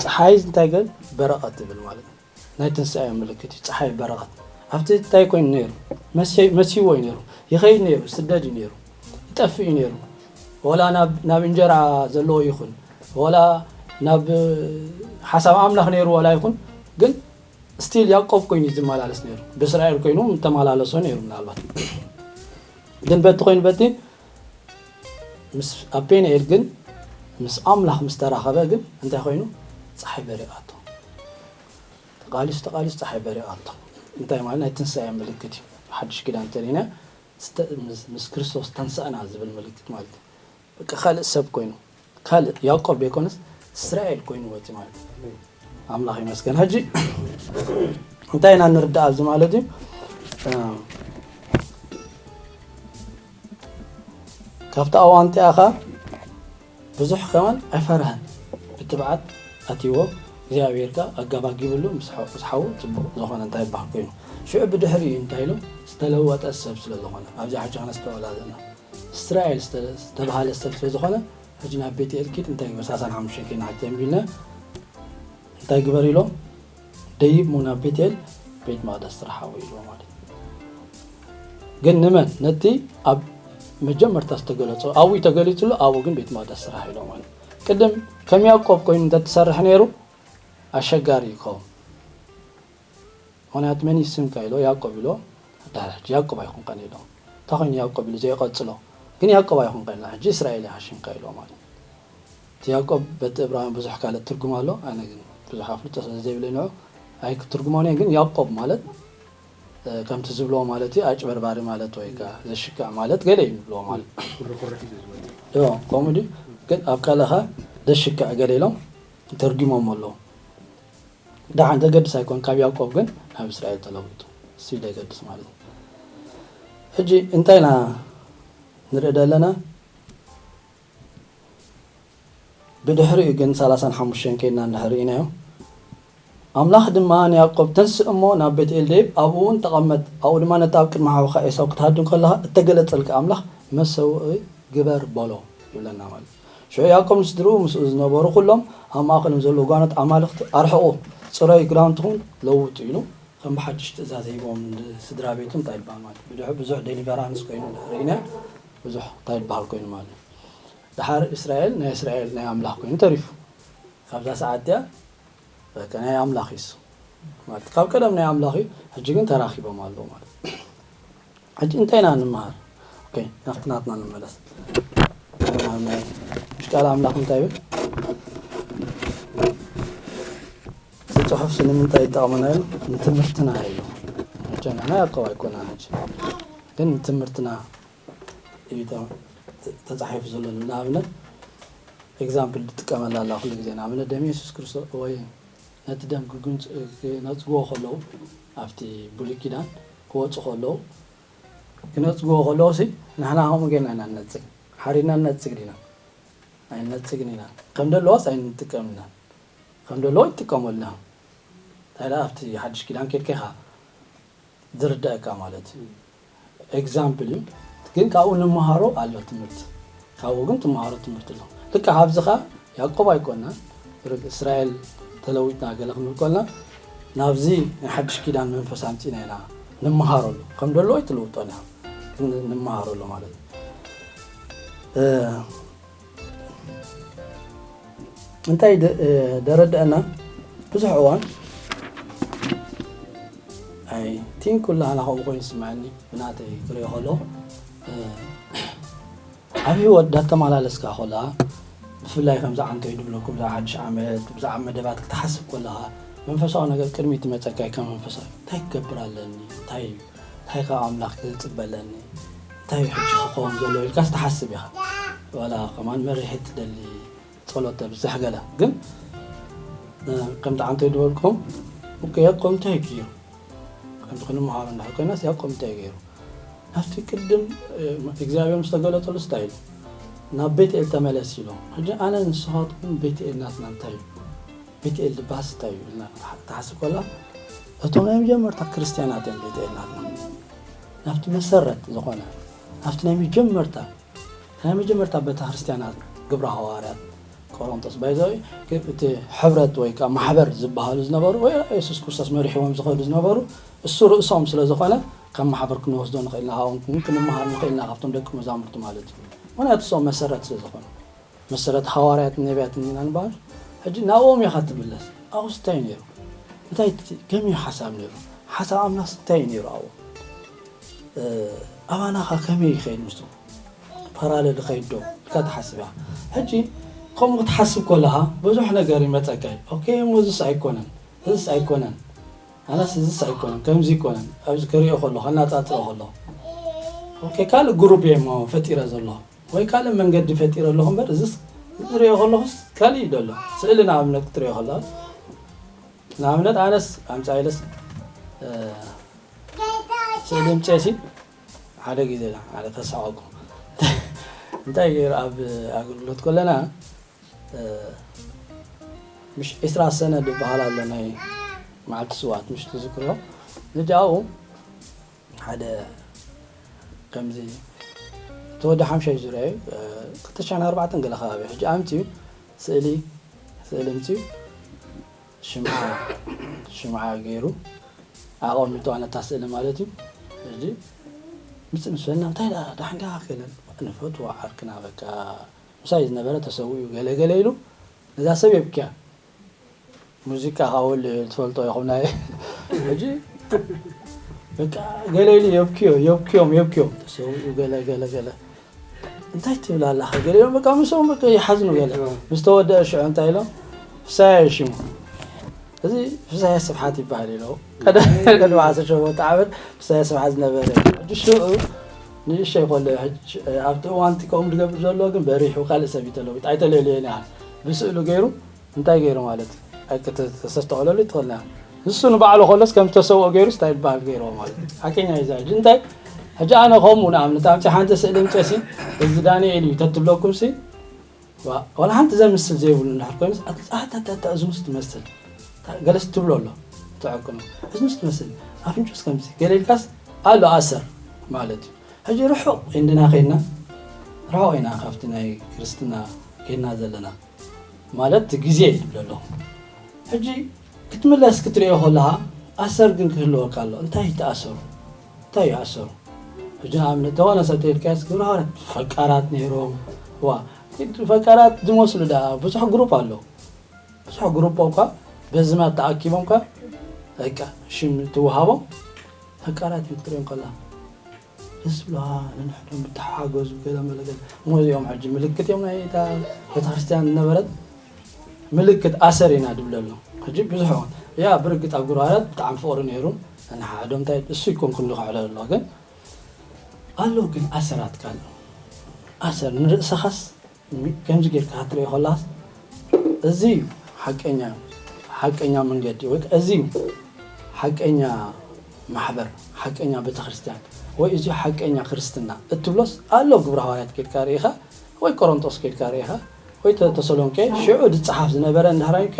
ፀሓይ እንታይ ገል በረቐት ትብል ማለት እዩ ናይ ትንሳኤ ምልክት እዩ ፀሓይ በረቐት ኣብቲ እንታይ ኮይኑ ነይሩ መሲዎ እዩ ነይሩ ይኸይድ ነይሩ ስደድ እዩ ነይሩ ይጠፍእ እዩ ነይሩ ወላ ናብ እንጀራ ዘለዎ ይኹን ወላ ናብ ሓሳብ ኣምላኽ ነይሩ ዋላ ይኹን፣ ግን ስቲል ያዕቆብ ኮይኑ እዩ ዝመላለስ ነይሩ። ብእስራኤል ኮይኑ ተመላለሶ ነይሩ። ምናልባት ግን በቲ ኮይኑ በቲ ምስ ኣብ ፔንኤል ግን ምስ ኣምላኽ ምስ ተራኸበ ግን እንታይ ኮይኑ? ፀሓይ በሪቓቶ። ተቓሊሱ ተቓሊሱ ፀሓይ በሪቓቶ። እንታይ ማለት? ናይ ትንሳኤ ምልክት እዩ። ሓድሽ ኪዳን ተሪና ምስ ክርስቶስ ተንሳእና ዝብል ምልክት ማለት እዩ። በቃ ካልእ ሰብ ኮይኑ፣ ካልእ ያዕቆብ ዘይኮነስ እስራኤል ኮይኑ ወፂ ማለት እዩ። ኣምላኽ ይመስገን። ሕጂ እንታይ ኢና ንርዳእ ኣብዚ ማለት እዩ? ካብቲ ኣዋንቲኣ ኸ ብዙሕ ከማን ኣይፈርሀን። ብትብዓት ኣትይዎ እግዚኣብሔር ከ ኣጋባጊብሉ ምስ ሓው ጽቡቕ ዝኾነ እንታይ ይበሃል ኮይኑ። ሽዑ ብድሕሪኡ እንታይ ኢሉ ዝተለወጠ ሰብ ስለ ዝኾነ ኣብዚኣ ሕጂ ከነስተውዕላ ዘለና እስራኤል ዝተባሃለ ሰብ ስለ ዝኾነ ሕጂ ናብ ቤትኤል ኪድ እንታይ ግበር ሳሳን ሓሙሽተ ኪድ ናሕቲ ኣንቢልና እንታይ ግበር ኢሎ ደይብ ሞ ናብ ቤትኤል ቤት መቕደስ ስራሕ ሓዊ ኢሎ ማለት ግን ንመን ነቲ ኣብ መጀመርታ ዝተገለጾ ኣብኡ ተገሊጹሉ ኣብኡ ግን ቤት መቕደስ ስራሕ ኢሎ ማለት ቅድም ከም ያዕቆብ ኮይኑ እንተትሰርሕ ነይሩ ኣሸጋሪ ይኸውን ምክንያቱ መን እዩ ስምካ ኢሎ ያዕቆብ ኢሎ ኣዳሕዳሕ ያዕቆብ ኣይኮንካን ኢሎ እንታይ ኮይኑ ያዕቆብ ኢሉ ዘይቀጽሎ ግን ያዕቆብ ኣይኮንካን ኢሎ ሕጂ እስራኤል ኢኻ ሽምካ ኢሎ ማለት እቲ ያዕቆብ በቲ እብራውያን ብዙሕ ካልእ ትርጉም ኣሎ ኣነ ግን ብዙሕ ኣፍልጦ ስለ ዘይብለይ ንዑ ኣይክትርጉሞን እየ ግን ያዕቆብ ማለት ከምቲ ዝብልዎ ማለት እዩ ኣጭበርባሪ ማለት ወይ ከዓ ዘሽክዕ ማለት ገለ እዩ ዝብልዎ ማለት እዩ ከምኡ ድዩ ግን ኣብ ካልእኻ ዘሽክዕ ገለ ኢሎም ተርጉሞም ኣለዉ ደሓን ዘገድስ ኣይኮን ካብ ያዕቆብ ግን ናብ እስራኤል ተለዊጡ እሱ ዘገድስ ማለት እዩ ሕጂ እንታይ ኢና ንርኢ ዘለና ብድሕሪኡ ግን ሰላሳን ሓሙሽተን ከይድና እንድሕር ርኢናዮ ኣምላኽ ድማ ንያዕቆብ ተንስእ እሞ ናብ ቤትኤል ደይብ ኣብኡ እውን ተቐመጥ ኣብኡ ድማ ነቲ ኣብ ቅድሚ ሓውኻ ኤሳው ክትሃድም ከለኻ እተገለጸልካ ኣምላኽ መሰውኢ ግበር በሎ ይብለና ማለት ሽዑ ያዕቆብ ንስድርኡ ምስኡ ዝነበሩ ኩሎም ኣብ ማእኸሎም ዘለዉ ጓኖት ኣማልኽቲ ኣርሕቑ ጽረዩ ክዳውንትኹም ለውጡ ኢሉ ከም ብሓድሽ ትእዛዝ ሂቦም ስድራ ቤቱ እንታይ ይበሃል ማለት ብድሑ ብዙሕ ዴሊቨራንስ ኮይኑ ርኢና ብዙሕ እንታይ ይበሃል ኮይኑ ማለት ድሓር እስራኤል ናይ እስራኤል ናይ ኣምላኽ ኮይኑ ተሪፉ ካብዛ ሰዓት እያ በቃ ናይ ኣምላኽ እዩ እሱ ማለት ካብ ቀደም ናይ ኣምላኽ እዩ ሕጂ ግን ተራኺቦም ኣለዉ ማለት ሕጂ እንታይ ኢና ንምሃር ኦኬ ናብቲ ናትና ንመለስ ምሽ ቃል ኣምላኽ እንታይ ይብል ብፅሑፍ ስለምንታይ ይጠቕመና እዩ ንትምህርትና እዩ መቸም ንሕና ያዕቆብ ኣይኮና ሕጂ ግን ንትምህርትና እዩ ተፃሒፉ ዘሎ ንኣብነት ኤግዛምፕል ትጥቀመላ ኣላ ኩሉ ግዜ ንኣብነት ደም የሱስ ክርስቶስ ወይ ነቲ ደም ክነፅግዎ ከለዉ ኣብቲ ብሉይ ኪዳን ክወፁ ከለዉ ክነፅግዎ ከለዉ ሲ ንሕና ከምኡ ጌርና ኢና ንነፅግ ሓሪድና ንነፅግ ዲና ኣይንነፅግን ኢና ከም ደለዎስ ኣይንጥቀም ኢና ከም ደለዎ ይጥቀመሉ ኢና እንታይ ኣብቲ ሓድሽ ኪዳን ኬድካ ኢኻ ዝርዳእካ ማለት እዩ ኤግዛምፕል እዩ ግን ካብኡ ንምሃሮ ኣሎ ትምህርቲ ካብኡ ግን ትምሃሮ ትምህርቲ ኣሎ ልካ ካብዚ ከ ያዕቆብ ኣይኮና እስራኤል ተለዊጥና ገለ ክንብል ኮልና ናብዚ ናይ ሓድሽ ኪዳን መንፈስ ኣምፂና ኢና ንምሃረሉ ከም ደሎ ኣይትልውጦና ንምሃረሉ ማለት እዩ እንታይ ደረድአና ብዙሕ እዋን ኣይ ቲንክ ኩላህና ከምኡ ኮይኑ ዝስምዐኒ ብናተይ ክሪኦ ከሎ ኣብ ህይወት ዳተመላለስካ ከላ ብፍላይ ከምዚ ዓንተይ ድብለኩም ብዛዕ ሓድሽ ዓመት ብዛዕ መደባት ክትሓስብ ከለኻ መንፈሳዊ ነገር ቅድሚ ትመፀካ ከም መንፈሳዊ እንታይ ክገብር ኣለኒ እንታይ እንታይ ካብ ኣምላኽ ክፅበ ኣለኒ እንታይ ሕጂ ክኸውን ዘሎ ኢልካስ ትሓስብ ኢኻ ዋላ ከማን መሪሒ ትደሊ ጸሎት ተብዝሕ ገለ ግን ከምቲ ዓንተይ ዝበልኩም ያዕቆብ እንታይ ገይሩ ከምቲ ክንምሃሮ እንድሕር ኮይናስ ያዕቆብ እንታይ ገይሩ ናብቲ ቅድም እግዚኣብሔር ምስ ተገለጸሉ ስታይ ኢሉ ናብ ቤትኤል ተመለስ ኢሉ ሕጂ ኣነ ንስኻትኩም ቤትኤል ናትና እንታይ እዩ ቤትኤል ዝበሃል ስታይ እዩ ኢልና ትሓስብ ከላ እቶም ናይ መጀመርታ ክርስትያናት እዮም ቤትኤል ናትና ናብቲ መሰረት ዝኾነ ናብቲ ናይ መጀመርታ ናይ መጀመርታ ቤተ ክርስትያናት ግብረ ሃዋርያት ቆሮንቶስ ባይዘዊ እቲ ሕብረት ወይ ከዓ ማሕበር ዝበሃሉ ዝነበሩ ወይ የሱስ ክርስቶስ መሪሕዎም ዝኸዱ ዝነበሩ እሱ ርእሶም ስለ ዝኾነ ካብ ማሕበር ክንወስዶ ንኽእልና ካብኦም ክንመሃር ንኽእልና ካብቶም ደቂ መዛሙርቲ ማለት እዩ ምክንያቱ እሶም መሰረት ስለ ዝኾኑ መሰረት ሃዋርያት ነቢያት ኢና ንበሃል ሕጂ ናብኦም ኢኻ ትምለስ። ኣብኡስ እንታይ እዩ ነይሩ? እንታይ እቲ ከመይ እዩ ሓሳብ ነይሩ? ሓሳብ ኣምላኽስ እንታይ እዩ ነይሩ ኣብኡ? ኣባናኻ ከመይ ይኸይድ ምስኡ? ፓራለል ይኸይድ ዶ ኢልካ ትሓስብ ኢኻ። ሕጂ ከምኡ ክትሓስብ ከለኻ ብዙሕ ነገር ይመፀካ እዩ። ኦኬ፣ እሞ እዚስ ኣይኮነን፣ እዚስ ኣይኮነን፣ ኣነስ እዚስ ኣይኮነን፣ ከምዚ ይኮነን፣ ኣብዚ ክሪኦ ከሎ ከናፃፅሮ ከሎ ኦኬ፣ ካልእ ግሩፕ እየ እሞ ፈጢረ ዘሎ ወይ ካልእ መንገዲ ፈጢረ ኣለኹ እምበር እዚስ ዝሪኦ ከለኹስ ካልእ እዩ ዘሎ። ስእሊ ንኣብነት ክትሪኦ ከለኻ ንኣብነት ኣነስ ኣምፃ ኢለስ ስእሊ ምፅኤሲ ሓደ ግዜ ሓደ ተሳቐኩ። እንታይ ገይሩ ኣብ ኣገልግሎት ከለና ምሽ ዒስራ ሰነ ዝበሃል ኣሎ ናይ መዓልቲ ስዋት ምሽ ትዝክርዮ ንጃኡ ሓደ ከምዚ እቲ ወዲ ሓምሻይ ዙርያ እዩ ክልተ ሽሕን ኣርባዕተን ገለ ከባቢ ሕጂ ኣምፅኡ ስእሊ ስእሊ ምፅኡ ሽምዓ ሽምዓ ገይሩ ኣቐሚጡ ኣነታ ስእሊ ማለት እዩ። ሕጂ ምፅእ ምስ በልና እንታይ ደኣ ዳሕንካ ከለን ንፈትዎ ዓርክና በቃ ምሳይ ዝነበረ ተሰዊኡ ገለ ገለ ኢሉ ነዛ ሰብ የብክያ። ሙዚቃ ካብ ወሉ ትፈልጦ ኢኹም ናይ ሕጂ በቃ ገለ ኢሉ የብክዮ የብክዮም የብክዮም ተሰዊኡ ገለ ገለ ገለ እንታይ ትብል ኣለኻ ገለ ኢሎም በቃ ምስኦም በቃ ይሓዝኑ ገለ ምስ ተወደአ ሽዑ እንታይ ኢሎም ፍሳየ ሽሙ እዚ ፍሳየ ስብሓት ይበሃል ኢሎ ቀደም ዓሰርተ ሸሞንተ ዓመት ፍሳየ ስብሓት ዝነበረ ሕጂ ሽዑ ንእሽተይ ከሎ ኣብቲ እዋንቲ ከምኡ ዝገብር ዘሎ ግን በሪሑ ካልእ ሰብ እዩ ተለዊጡ ኣይተለልየን ኢኻ ብስእሉ ገይሩ እንታይ ገይሩ ማለት ኣይክተስተውዕለሉ ትኽእልና ንሱ ንባዕሉ ከሎስ ከም ዝተሰውኦ ገይሩስ እንታይ ይበሃል ገይርዎ ማለት ሓቀኛ እዩ ሕጂ እንታይ ሕጂ ኣነ ከምኡ ንኣብነት ኣብቲ ሓንቲ ስእሊ ምጨሲ እዚ ዳንኤል እዩ ተትብለኩም ሲ ዋላ ሓንቲ ዘምስል ዘይብሉ እንድሕር ኮይኑስ ኣታታታ እዝኑስ ትመስል ገለስ ትብሎ ኣሎ ትዕቅኑ እዝኑስ ትመስል ኣፍንጩስ ከምዚ ገለ ኢልካስ ኣሎ ኣሰር ማለት እዩ ሕጂ ርሑቕ እንድና ከይድና ርሑቕ ኢና ካብቲ ናይ ክርስትና ከይድና ዘለና ማለት ግዜ ይብል ኣለኹ ሕጂ ክትምለስ ክትሪኦ ከለኻ ኣሰር ግን ክህልወካ ኣሎ እንታይ ተኣሰሩ እንታይ ይኣሰሩ ሕጂ ንኣብነት ተኾነ ሰብ ተልካስ ግብረ ሃዋርያት ፈቃራት ነይሮም ዋ ፈቃራት ዝመስሉ ደኣ ብዙሕ ግሩፕ ኣሎ ብዙሕ ግሩፕ እኳ በዝማት ተኣኪቦም ኳ በቃ ሽም ትወሃቦም ፈቃራት እዮም ክትሪኦም ከላ ደስ ብለዋ ንንሕዶም ብተሓጋገዙ ገለ መለ ገለ እሞ እዚኦም ሕጂ ምልክት እዮም ናይ እታ ቤተክርስትያን ዝነበረት ምልክት ኣሰር ኢና ድብለ ኣሎ ሕጂ ብዙሕ ያ ብርግጥ ኣብ ጉርባራት ብጣዕሚ ፍቕሪ ነይሩ ንሓዶም እንታይ እሱ ይኮን ክንዱ ክሕለል ኣሎ ግን ኣሎ ግን ኣሰራት ካል ኣሰር ንርእስኻስ ከምዚ ጌርካ ክትሪኦ ከላስ እዚ ሓቀኛ ሓቀኛ መንገዲ ወይ እዚ ሓቀኛ ማሕበር ሓቀኛ ቤተክርስትያን ወይ እዚ ሓቀኛ ክርስትና እትብሎስ ኣሎ ግብረ ሃዋርያት ኬድካ ርኢኻ ወይ ቆሮንጦስ ኬድካ ርኢኻ ወይ ተሰሎንቄ ሽዑ ዝፀሓፍ ዝነበረ እንዳሃራይከ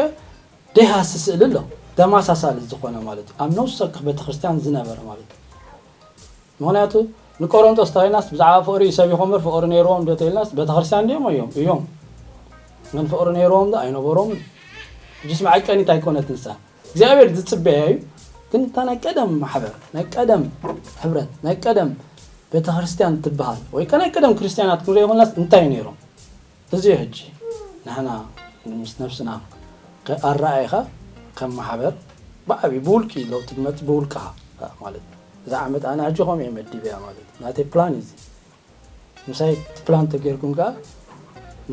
ደሃሲ ስእሊ ኣሎ ተመሳሳሊ ዝኾነ ማለት እዩ ኣብ ነውሰ ወከፍ ቤተክርስትያን ዝነበረ ማለት እዩ ምኽንያቱ ንቆሮንጦስ ተባሂልናስ ብዛዕባ ፍቕሪ እዩ ሰቢኹ እምበር ፍቕሪ ነይርዎም ዶ ተኢልናስ ቤተክርስትያን ድዮም እዮም እዮም ግን ፍቕሪ ነይርዎም ዶ ኣይነበሮምን ሕጂስ መዐቀኒት ኣይኮነት ንሳ እግዚኣብሔር ዝፅበያ እዩ ግን እታ ናይ ቀደም ማሕበር ናይ ቀደም ሕብረት ናይ ቀደም ቤተክርስትያን ትበሃል ወይ ከ ናይ ቀደም ክርስትያናት ክንሪኦ ከለናስ እንታይ ነይሮም እዚ ሕጂ ንሕና ምስ ነብስና ኣረኣይኻ ከም ማሕበር ብዓብዩ ብውልቂ ለውጢ ዝመፅእ ብውልቅኻ ማለት እዩ። እዛ ዓመት ኣነ ሕጂ ከምኡ እየ መዲበያ ማለት እዩ። ናተይ ፕላን እዩ እዚ። ምሳይ እቲ ፕላን ተገይርኩም ከዓ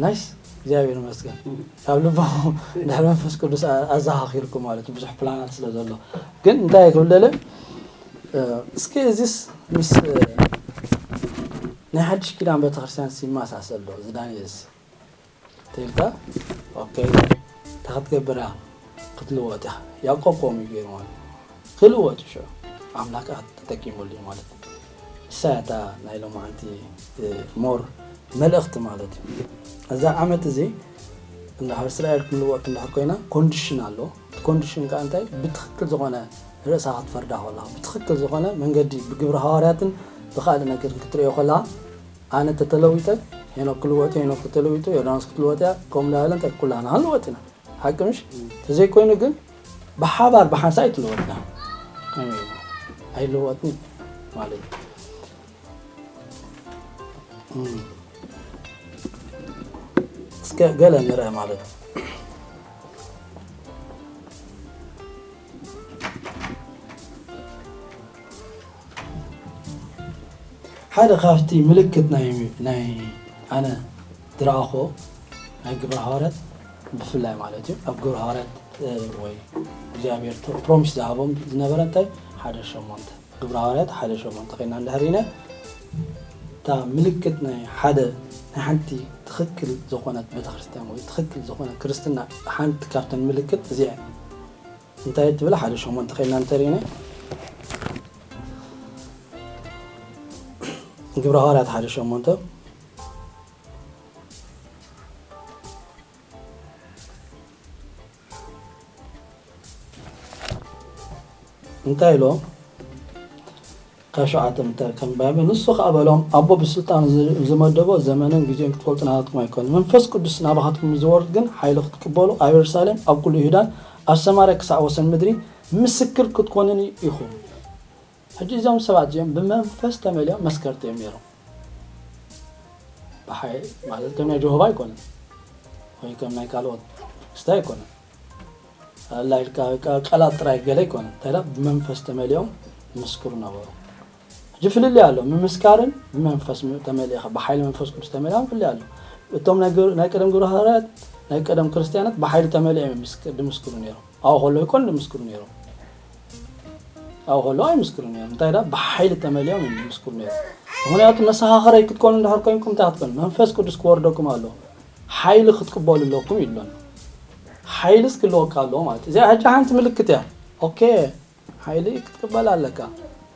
ናይስ እግዚኣብሔር ይመስገን ካብ ልባኹም ድሕሪ መንፈስ ቅዱስ ኣዘኻኺርኩም ማለት እዩ። ብዙሕ ፕላናት ስለ ዘሎ ግን እንታይ ክብል ደለ እስኪ እዚስ ምስ ናይ ሓድሽ ኪዳን ቤተክርስትያን ይመሳሰል ዶ እዚ ዳንኤልስ ተይልካ ኦኬ እንታይ ክትገብር ክትልወጥ ኢኻ ያዕቆብ ከምኡ እዩ ገይሩ ማለት ክልወጥ ሽዑ ኣምላክ ተጠቂሙሉ እዩ ማለት ንሳ እታ ናይ ሎማዓንቲ ሞር መልእኽቲ ማለት እዩ እዛ ዓመት እዚ እንድሕር እስራኤል ክንልወጥ እንድሕር ኮይና ኮንዲሽን ኣሎ እቲ ኮንዲሽን ከዓ እንታይ ብትክክል ዝኾነ ርእሳ ክትፈርዳ ከለኻ ብትክክል ዝኾነ መንገዲ ብግብሪ ሃዋርያትን ብካልእ ነገር ክትሪኦ ከለኻ ኣነ ተተለዊጠ ሄኖክ ክልወጥ ሄኖክ ተተለዊጡ ዮርዳኖስ ክትልወጥ እያ ከምኡ እንዳበለ እንታይ ኩላና ክንልወጥ ኢና ሓቂ ምሽ ተዘይኮይኑ ግን ብሓባር ብሓንሳእ ኣይትልወጥና ኣይልወጥኒ ማለት እዩ እስከ ገለ ንርአ ማለት እዩ ሓደ ካብቲ ምልክት ናይ ናይ ኣነ ዝረኣኹ ናይ ግብረ ሃዋርያት ብፍላይ ማለት እዩ ኣብ ግብረ ሃዋርያት ወይ እግዚኣብሔር ፕሮሚስ ዝሃቦም ዝነበረ እንታይ ሓደ ሸሞንተ ግብረ ሃዋርያት ሓደ ሸሞንተ ኮይና እንድሕር ኢነ እታ ምልክት ናይ ሓደ ናይ ሓንቲ ትኽክል ዝኾነት ቤተክርስትያን ወይ ትኽክል ዝኾነ ክርስትና ሓንቲ ካብተን ምልክት እዚኣ እንታይ ትብል ሓደ ሸሞንተ ኮይና እንተሪእነ ግብረ ሃዋርያት ሓደ ሸሞንተ እንታይ ኢሎ ካብ ሸውዓተ ምታይ ከም ባይብል ንሱ ከኣ በሎም ኣቦ ብስልጣን ዝመደቦ ዘመንን ግዜን ክትፈልጡ ናትኩም ኣይኮነ መንፈስ ቅዱስ ናባኻትኩም ዝወርድ ግን ሓይሊ ክትቅበሉ ኣብ የሩሳሌም ኣብ ኩሉ ይሁዳን ኣብ ሰማርያ ክሳዕ ወሰን ምድሪ ምስክር ክትኮኑኒ ኢኹም ሕጂ እዞም ሰባት እዚኦም ብመንፈስ ተመሊኦም መስከርቲ እዮም ነይሮም። ብሓይ ማለት ከም ናይ ጀሆባ ኣይኮነን ወይ ከም ናይ ካልኦት ክስታይ ኣይኮነን። ኣላ ኢልካ ቃላት ጥራይ ገለ ኣይኮነን። እንታይ ብመንፈስ ተመሊኦም ምስክሩ ነበሩ። ሕጂ ፍልልይ ኣሎ። ምምስካርን ብመንፈስ ተመሊእኻ ብሓይሊ መንፈስ ቅዱስ ተመሊኦም ፍልልይ ኣሎ። እቶም ናይ ቀደም ግብረ ሃዋርያት ናይ ቀደም ክርስትያናት ብሓይሊ ተመሊኦም ድምስክሩ ነይሮም። ኣብኡ ከለዉ ይኮን ድምስክሩ ነይሮም። ኣብኡ ከለዉ ኣይምስክሩ ነይሮም። እንታይ ዳ ብሓይሊ ተመሊኦም እዮም ድምስክሩ ነይሮም። ምክንያቱ መሰኻኽረይ ክትኮኑ እንድሕር ኮንኩም እንታይ ክትኮኑ መንፈስ ቅዱስ ክወርደኩም ኣሎ። ሓይሊ ክትቅበሉ ኣለኩም ይብለና። ሓይልስ ክህልወካ ኣለዎ ማለት እዩ። እዚኣ ሕጂ ሓንቲ ምልክት እያ። ኦኬ ሓይሊ ክትቅበል ኣለካ።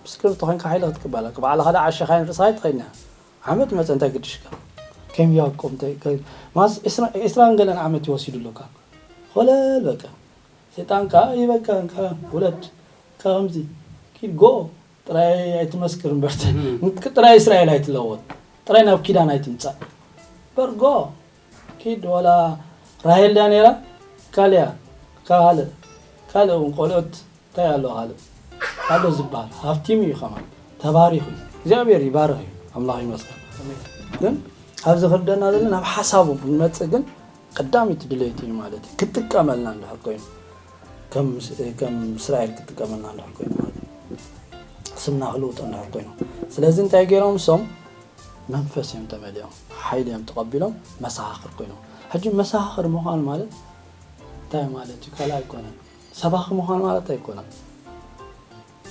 ምስክር ተኾይንካ ሓይሊ ክትቅበል ኣለካ። ባዕልኻ ዳ ዓሸኻይን ርእስኻ ኣይትኸይድና። ዓመት መፀ እንታይ ግድሽካ? ከም ያዕቆብ እንታይ ከ- ማስ ዕስራ- ዕስራን ገለን ዓመት ይወሲዱ ኣለካ። ኮለል በቃ ሰይጣን ከዓ ይበቃ እንካ ውለድ እንካ ከምዚ ኪድ ጎ ጥራይ ኣይትመስክር እምበርተ ጥራይ እስራኤል ኣይትለወጥ ጥራይ ናብ ኪዳን ኣይትምፃእ በርጎ ኪድ ወላ ራሄል ድያ ነይራ ካልያ ካልእ ካልእ እውን ቆልዑት እንታይ ኣሎ ካልእ ኣሎ ዝበሃል ሃብቲም እዩ ከማን ተባሪኹ እዩ እግዚኣብሔር ይባርኽ እዩ ኣምላኽ ይመስገን ግን ኣብዚ ክርደና ዘለና ናብ ሓሳቡ ንመፅእ ግን ቀዳሚት ድሌት እዩ ማለት እዩ ክጥቀመልና እንድሕር ኮይኑ ከም እስራኤል ክጥቀመልና እንድሕር ኮይኑ ማለት እዩ ስምና ክልውጦ እንድሕር ኮይኑ ስለዚ እንታይ ገይሮም እሶም መንፈስ እዮም ተመሊኦም ሓይሊ እዮም ተቐቢሎም መሰኻኽር ኮይኖም ሕጂ መሰኻኽር ምዃን ማለት እንታይ ማለት እዩ ካልእ ኣይኮነን ሰባኺ ምዃን ማለት ኣይኮነን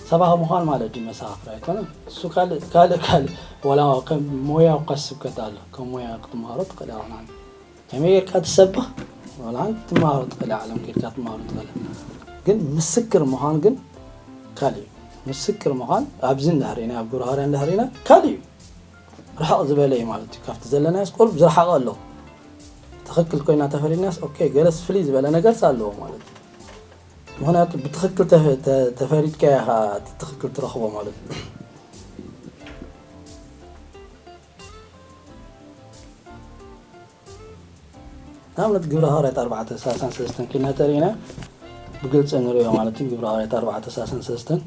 ሰባኺ ምዃን ማለት ድዩ መሰኻኽር ኣይኮነን እሱ ካልእ ካልእ ካልእ ወላ ከም ሞያ እኳ ስብከት ኣሎ ከም ሞያ ክትመሃሮ ትኽእል ኢኻ ከመይ ጌርካ ትሰብኽ ዋላ ሓንቲ ትመሃሮ ትኽእል ዓለም ጌርካ ትመሃሮ ትኽእል ግን ምስክር ምዃን ግን ካልእ እዩ ምስክር ምዃን ኣብዚ እንድሕር ኢና ኣብ ግብረ ሃዋርያ እንድሕር ኢና ካልእ እዩ ርሕቕ ዝበለ እዩ ማለት እዩ ካብቲ ዘለናዮ ስቆል ዝረሓቐ ኣሎ ትኽክል ኮይና ተፈሪድናስ ኦኬ ገለስ ፍልይ ዝበለ ነገርስ ኣለዎ ማለት እዩ ምክንያቱ ብትኽክል ተፈሪድካ ኢኻ ትኽክል ትረኽቦ ማለት እዩ ንኣብነት ግብረ ሃዋርያት ኣርባዕተ ሰላሳን ሰለስተን ኪድና ተሪእና ብግልፂ ንሪኦ ማለት እዩ ግብረ ሃዋርያት ኣርባዕተ ሰላሳን ሰለስተን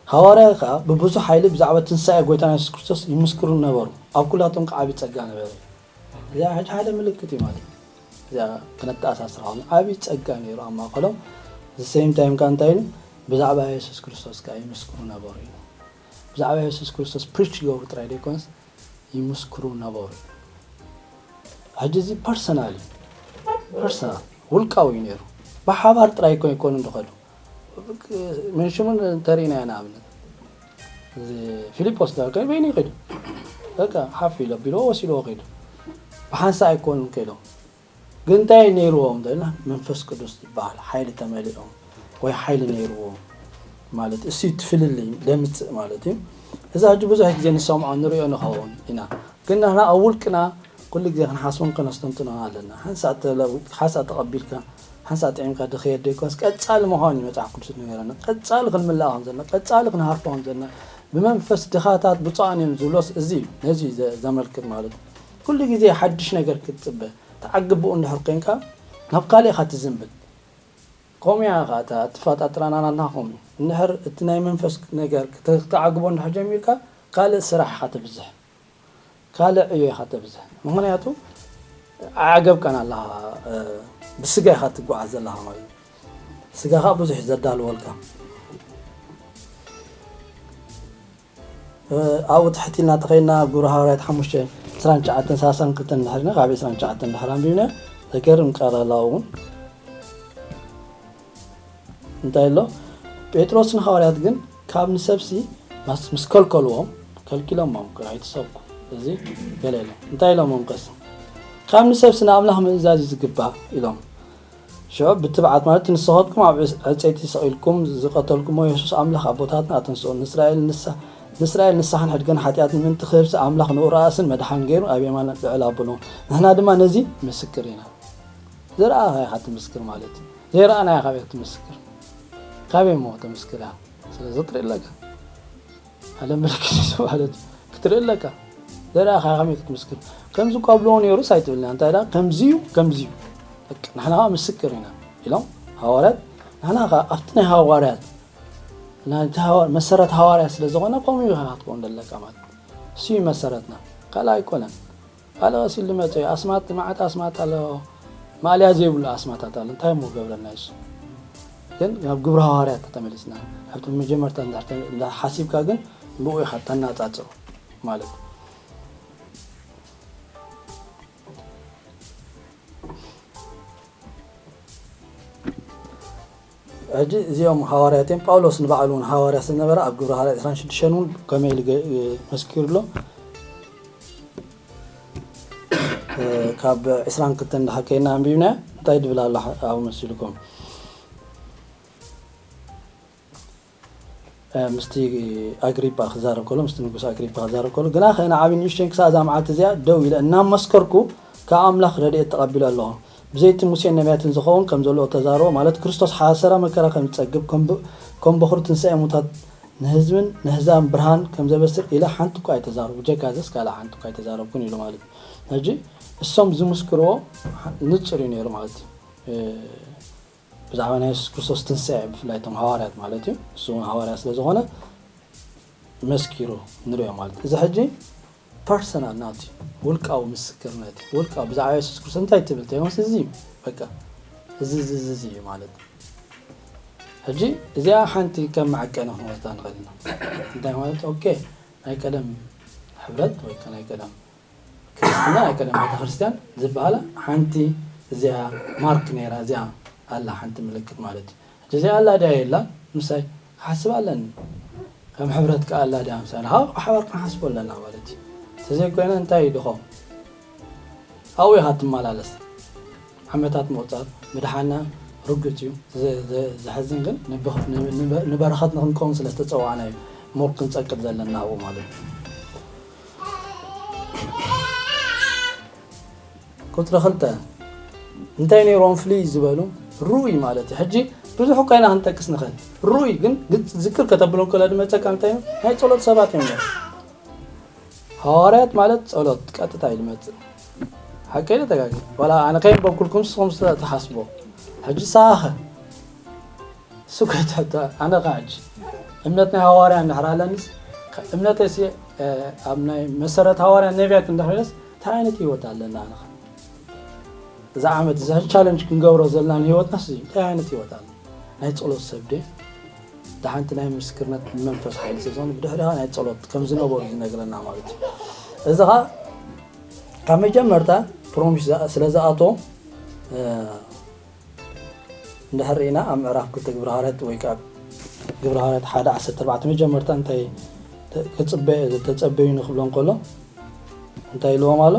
ሃዋርያ ከዓ ብብዙሕ ሓይሊ ብዛዕባ ትንሳኤ ጎይታና የሱስ ክርስቶስ ይምስክሩ ነበሩ ኣብ ኩላቶም ከዓ ዓብዪ ፀጋ ነበረ እዚኣ ሕጂ ሓደ ምልክት እዩ ማለት እዩ እዚኣ ክነተኣሳስራ ዓብዪ ፀጋ ነይሩ ኣብ ማእከሎም the same time ከዓ እንታይ ኢሉ ብዛዕባ የሱስ ክርስቶስ ከዓ ይምስክሩ ነበሩ እዩ ብዛዕባ የሱስ ክርስቶስ ፕሪች ይገብሩ ጥራይ ዘይኮነስ ይምስክሩ ነበሩ ሕጂ እዚ ፐርሰናል እዩ ፐርሰናል ውልቃዊ እዩ ነይሩ ብሓባር ጥራይ ኮ ይኮኑ ዝኸዱ ምንሽሙን እንተሪእና ኢና ኣብነት ፊሊጶስ ዳርጋ በይኑ ይኸዱ በቃ ሓፍ ኢሎ ቢሎ ወሲድዎ ከይዱ ብሓንሳ ኣይኮኑን ከይዶም ግን እንታይ ነይርዎም ዘለና መንፈስ ቅዱስ ዝበሃል ሓይሊ ተመሊኦም ወይ ሓይሊ ነይርዎም ማለት እሱ ትፍልልይ ደምፅእ ማለት እዩ እዚ ሕጂ ብዙሕ ግዜ ንሰምዖ ንሪኦ ንኸውን ኢና ግን ንሕና ኣብ ውልቅና ኩሉ ግዜ ክንሓስቦን ከነስተንትኖን ኣለና ሓንሳእ ተለ- ሓንሳእ ተቐቢልካ ሓንሳእ ጥዒምካ ድኽየድ ዘይኮንስ ቀፃሊ ምዃን እዩ መፅሓፍ ቅዱስ ንገረና ቀፃሊ ክንምላእ ከም ዘለና ቀፃሊ ክንሃርፎ ከም ዘለና ብመንፈስ ድኻታት ብፁዓን እዮም ዝብሎስ እዚ እዩ ነዚ እዩ ዘ- ዘመልክት ማለት እዩ ኩሉ ግዜ ሓድሽ ነገር ክትፅበ ተዓግብኡ እንድሕር ኮይንካ ናብ ካልእ ኢኻ ትዝንብል ከምኡ እያ ኸዓ እታ ኣተፈጣጥራና ናትና ከምኡ እዩ እንድሕር እቲ ናይ መንፈስ ነገር ክትዓግቦ እንድሕር ጀሚርካ ካልእ ስራሕ ኢኻ ተብዝሕ ካልእ ዕዮ ኢኻ ተብዝሕ ምኽንያቱ ኣዓገብካን ኣለኻ ብስጋ ኢኻ ትጓዓዝ ዘለኻ ማለት እዩ ስጋኻ ብዙሕ እዩ ዘዳልወልካ። ኣብኡ ትሕት ኢልና ተኸይና ኣብ ግብረ ሃዋርያት ሓሙሽተ ዕስራን ትሽዓተን ሰላሳን ክልተን ድሕሪና ካብ ዕስራን ትሽዓተን ድሕር ኣንቢብና። ዘገርም ቃል ኣሎ ኣብኡ እውን እንታይ ኣሎ? ጴጥሮስን ሃዋርያት ግን ካብ ንሰብሲ ምስ ከልከልዎም ከልኪሎሞም ኣይትሰብኩ እዚ ገለ ኢሎም እንታይ ኢሎሞም ቀስ ካብ ንሰብሲ ንኣምላኽ ምእዛዝ እዩ ዝግባእ ኢሎም። ሽዑ ብትብዓት ማለት ንስኻትኩም ኣብ ዕፀይቲ ሰቒልኩም ዝቐተልኩሞ የሱስ ኣምላኽ ኣቦታትና ኣተንስኡ ንእስራኤል ንስሓን ሕድገን ሓጢኣትን ምእንቲ ክህብሲ ኣምላኽ ንኡ ረኣስን መድሓን ገይሩ ኣብ የማን ልዕል ኣብሉ ንሕና ድማ ነዚ ምስክር ኢና። ዝረኣኻ ኢኻ ትምስክር ማለት እዩ። ዘይረኣናዮ ካበይ ክትምስክር? ካበይ እሞ ተምስክር እያ? ስለዚ ክትርኢ ኣለካ። ሓደ ምልክት እዩ ማለት እዩ። ክትርኢ ኣለካ። ዘይረኣኻ ከመይ ክትምስክር? ከምዚ እኳ ብልዎ ነይሩስ ኣይትብልና። እንታይ ደኣ? ከምዚ እዩ፣ ከምዚ እዩ። በቃ ንሕና ከዓ ምስክር ኢና ኢሎም ሃዋርያት። ንሕና ከዓ ኣብቲ ናይ ሃዋርያት ናይ መሰረት ሃዋርያት ስለ ዝኾነ ከምኡ ኢኻ ክትከውን ዘለካ ማለት እዩ። እሱ እዩ መሰረትና። ካልእ ኣይኮነን። ካልእ ቀስ ኢሉ ዝመፀ እዩ። ኣስማት፣ መዓት ኣስማት ኣሎ። ማእለያ ዘይብሉ ኣስማታት ኣሎ። እንታይ እሞ ክገብረና እዩ እሱ? ግን ናብ ግብረ ሃዋርያት ተመሊስና። ኣብቲ መጀመርታ እንዳ-፣ እንዳ-፣ ሓሲብካ ግን ብኡ ኢኻ ተናፃፅሮ ማለት እዩ። ሕጂ እዚኦም ሃዋርያት እዮም። ጳውሎስ ንባዕሉ እውን ሃዋርያ ስለነበረ ኣብ ግብረ ሃዋርያት ዕስራን ሽዱሽተን እውን ከመይ ኢሉ ገ-፣ መስኪሩ ኣሎ። እ፣ ካብ ዕስራን ክልተን እንድሕር ከይና ኣንቢብና እንታይ ድብል ኣሎ ሓ-፣ ኣብኡ መሲልኩም? እ፣ ምስቲ ኣግሪጳ ክዛረብ ከሎ፣ ምስቲ ንጉስ ኣግሪጳ ክዛረብ ከሎ፣ ግናኸ ንዓቢ ንእሽተይን ክሳብ እዛ መዓልቲ እዚኣ ደው ኢለ እናመስከርኩ ካብ ኣምላኽ ረድኤት ተቐቢለ ኣለኹ። ብዘይቲ ሙሴን ነቢያትን ዝኸውን ከም ዘለዎ ተዛረቦ፣ ማለት ክርስቶስ ሓሰረ መከራ ከም ዝጸግብ፣ ከም ብ-፣ ከም በኹሪ ትንሳኤ ሙታት ንህዝብን ንህዛብን ብርሃን ከም ዘበስር ኢለ ሓንቲ እኳ ኣይተዛረቡ። ብጀካ እዚስ ካልእ ሓንቲ እኳ ኣይተዛረብኩን ኢሉ ማለት እዩ። ሕጂ እሶም ዝምስክርዎ ንጹር እዩ ነይሩ ማለት እዩ። እ፣ ብዛዕባ ናይ የሱስ ክርስቶስ ትንሳኤ ብፍላይ እቶም ሃዋርያት ማለት እዩ። እሱ እውን ሃዋርያ ስለ ዝኾነ መስኪሩ ንሪኦ ማለት እዩ። እዚ ሕጂ ፐርሰናል ናቱ እዩ። ውልቃዊ ምስክርነት እዩ። ውልቃዊ ብዛዕባ የሱስ ክርስቶስ እንታይ ትብል ተይኮንስ እዚ እዩ። በቃ እዚ፣ እዚ፣ እዚ፣ እዚ እዩ ማለት እዩ። ሕጂ እዚኣ ሓንቲ ከም መዐቀኒ ክንወስዳ ንኽእል ኢና። እንታይ ማለት? ኦኬ፣ ናይ ቀደም ሕብረት ወይ ከ ናይ ቀደም ክርስትና፣ ናይ ቀደም ቤተክርስትያን ዝበሃላ ሓንቲ እዚኣ ማርክ ነይራ፣ እዚኣ ኣላ ሓንቲ ምልክት ማለት እዩ። ሕጂ እዚኣ ኣላ ድያ የላን? ምሳይ ክሓስብ ኣለኒ። ከም ሕብረት ከኣ ኣላ ድያ ምሳና? ሃው ብሓባር ክንሓስቦ ኣለና ማለት እዩ። እንተዘይኮይነ እንታይ እዩ ድኾም? ኣብኡ ኢኻ ትመላለስ። ዓመታት ምቑጻር፣ ምድሓና ርግጽ እዩ። ዘ-፣ ዘ-፣ ዘሕዝን ግን ንበ-፣ ን-፣ ንበ-፣ ንበረኸት ንኽንከውን ስለ ዝተጸዋዕና እዩ ሞር ክንጸቅጥ ዘለና ኣብኡ ማለት እዩ። ቁጽሪ ክልተ፣ እንታይ ነይሮም ፍልይ ዝበሉ? ርኡይ ማለት እዩ። ሕጂ ብዙሕ እኳ ኢና ክንጠቅስ ንኽእል። ርኡይ ግን ግጽ-፣ ዝክር ከተብሎም ከሎ ዝመጸካ እንታይ እዩ? ናይ ጸሎት ሰባት እዮም ነይሮም። ሃዋርያት ማለት ጸሎት ቀጥታ እዩ ዝመጽእ። ሓቀይ ተጋጊ። ዋላ ኣነ ከየንበብኩልኩም ንስኹም ስለ ትሓስቦ። ሕጂ ንስኻ ኸ? እሱ ከይትሕቶ፣ ኣነ ኸ ሕጂ እምነት ናይ ሃዋርያ እንድሕር ኣለኒስ፣ ከ-፣ እምነተይሲ፣ እ፣ ኣብ ናይ መሰረት ሃዋርያ ነቢያት እንድሕር ኢለስ፣ እንታይ ዓይነት ህይወት ኣለና ኣነ ኸ? እዛ ዓመት እዛ ቻለንጅ ክንገብሮ ዘለና ንህይወትናስ እንታይ ዓይነት ህይወት ኣሎ? ናይ ጸሎት ሰብ ድየ? ደሓንቲ ናይ ምስክርነት መንፈስ ሓይሊ ስለ ዝኾነ ብድሕሪኻ ናይ ጸሎት ከም ዝነበሩ ዝነግረና ማለት እዩ። እዚ ኸኣ ካብ መጀመርታ ፕሮሚስ ዝኣ-፣ ስለ ዝኣተዎ፣ እ፣ እንድሕር ርኢና ኣብ ምዕራፍ ክልተ ግብረ ሃዋርያት ወይ ከኣ ግብረ ሃዋርያት ሓደ ዓሰርተ ኣርባዕተ መጀመርታ እንታይ ተ-፣ ክጽበ-፣ ተጸበዩ ንክብሎ እንከሎ እንታይ ኢልዎም ኣሎ?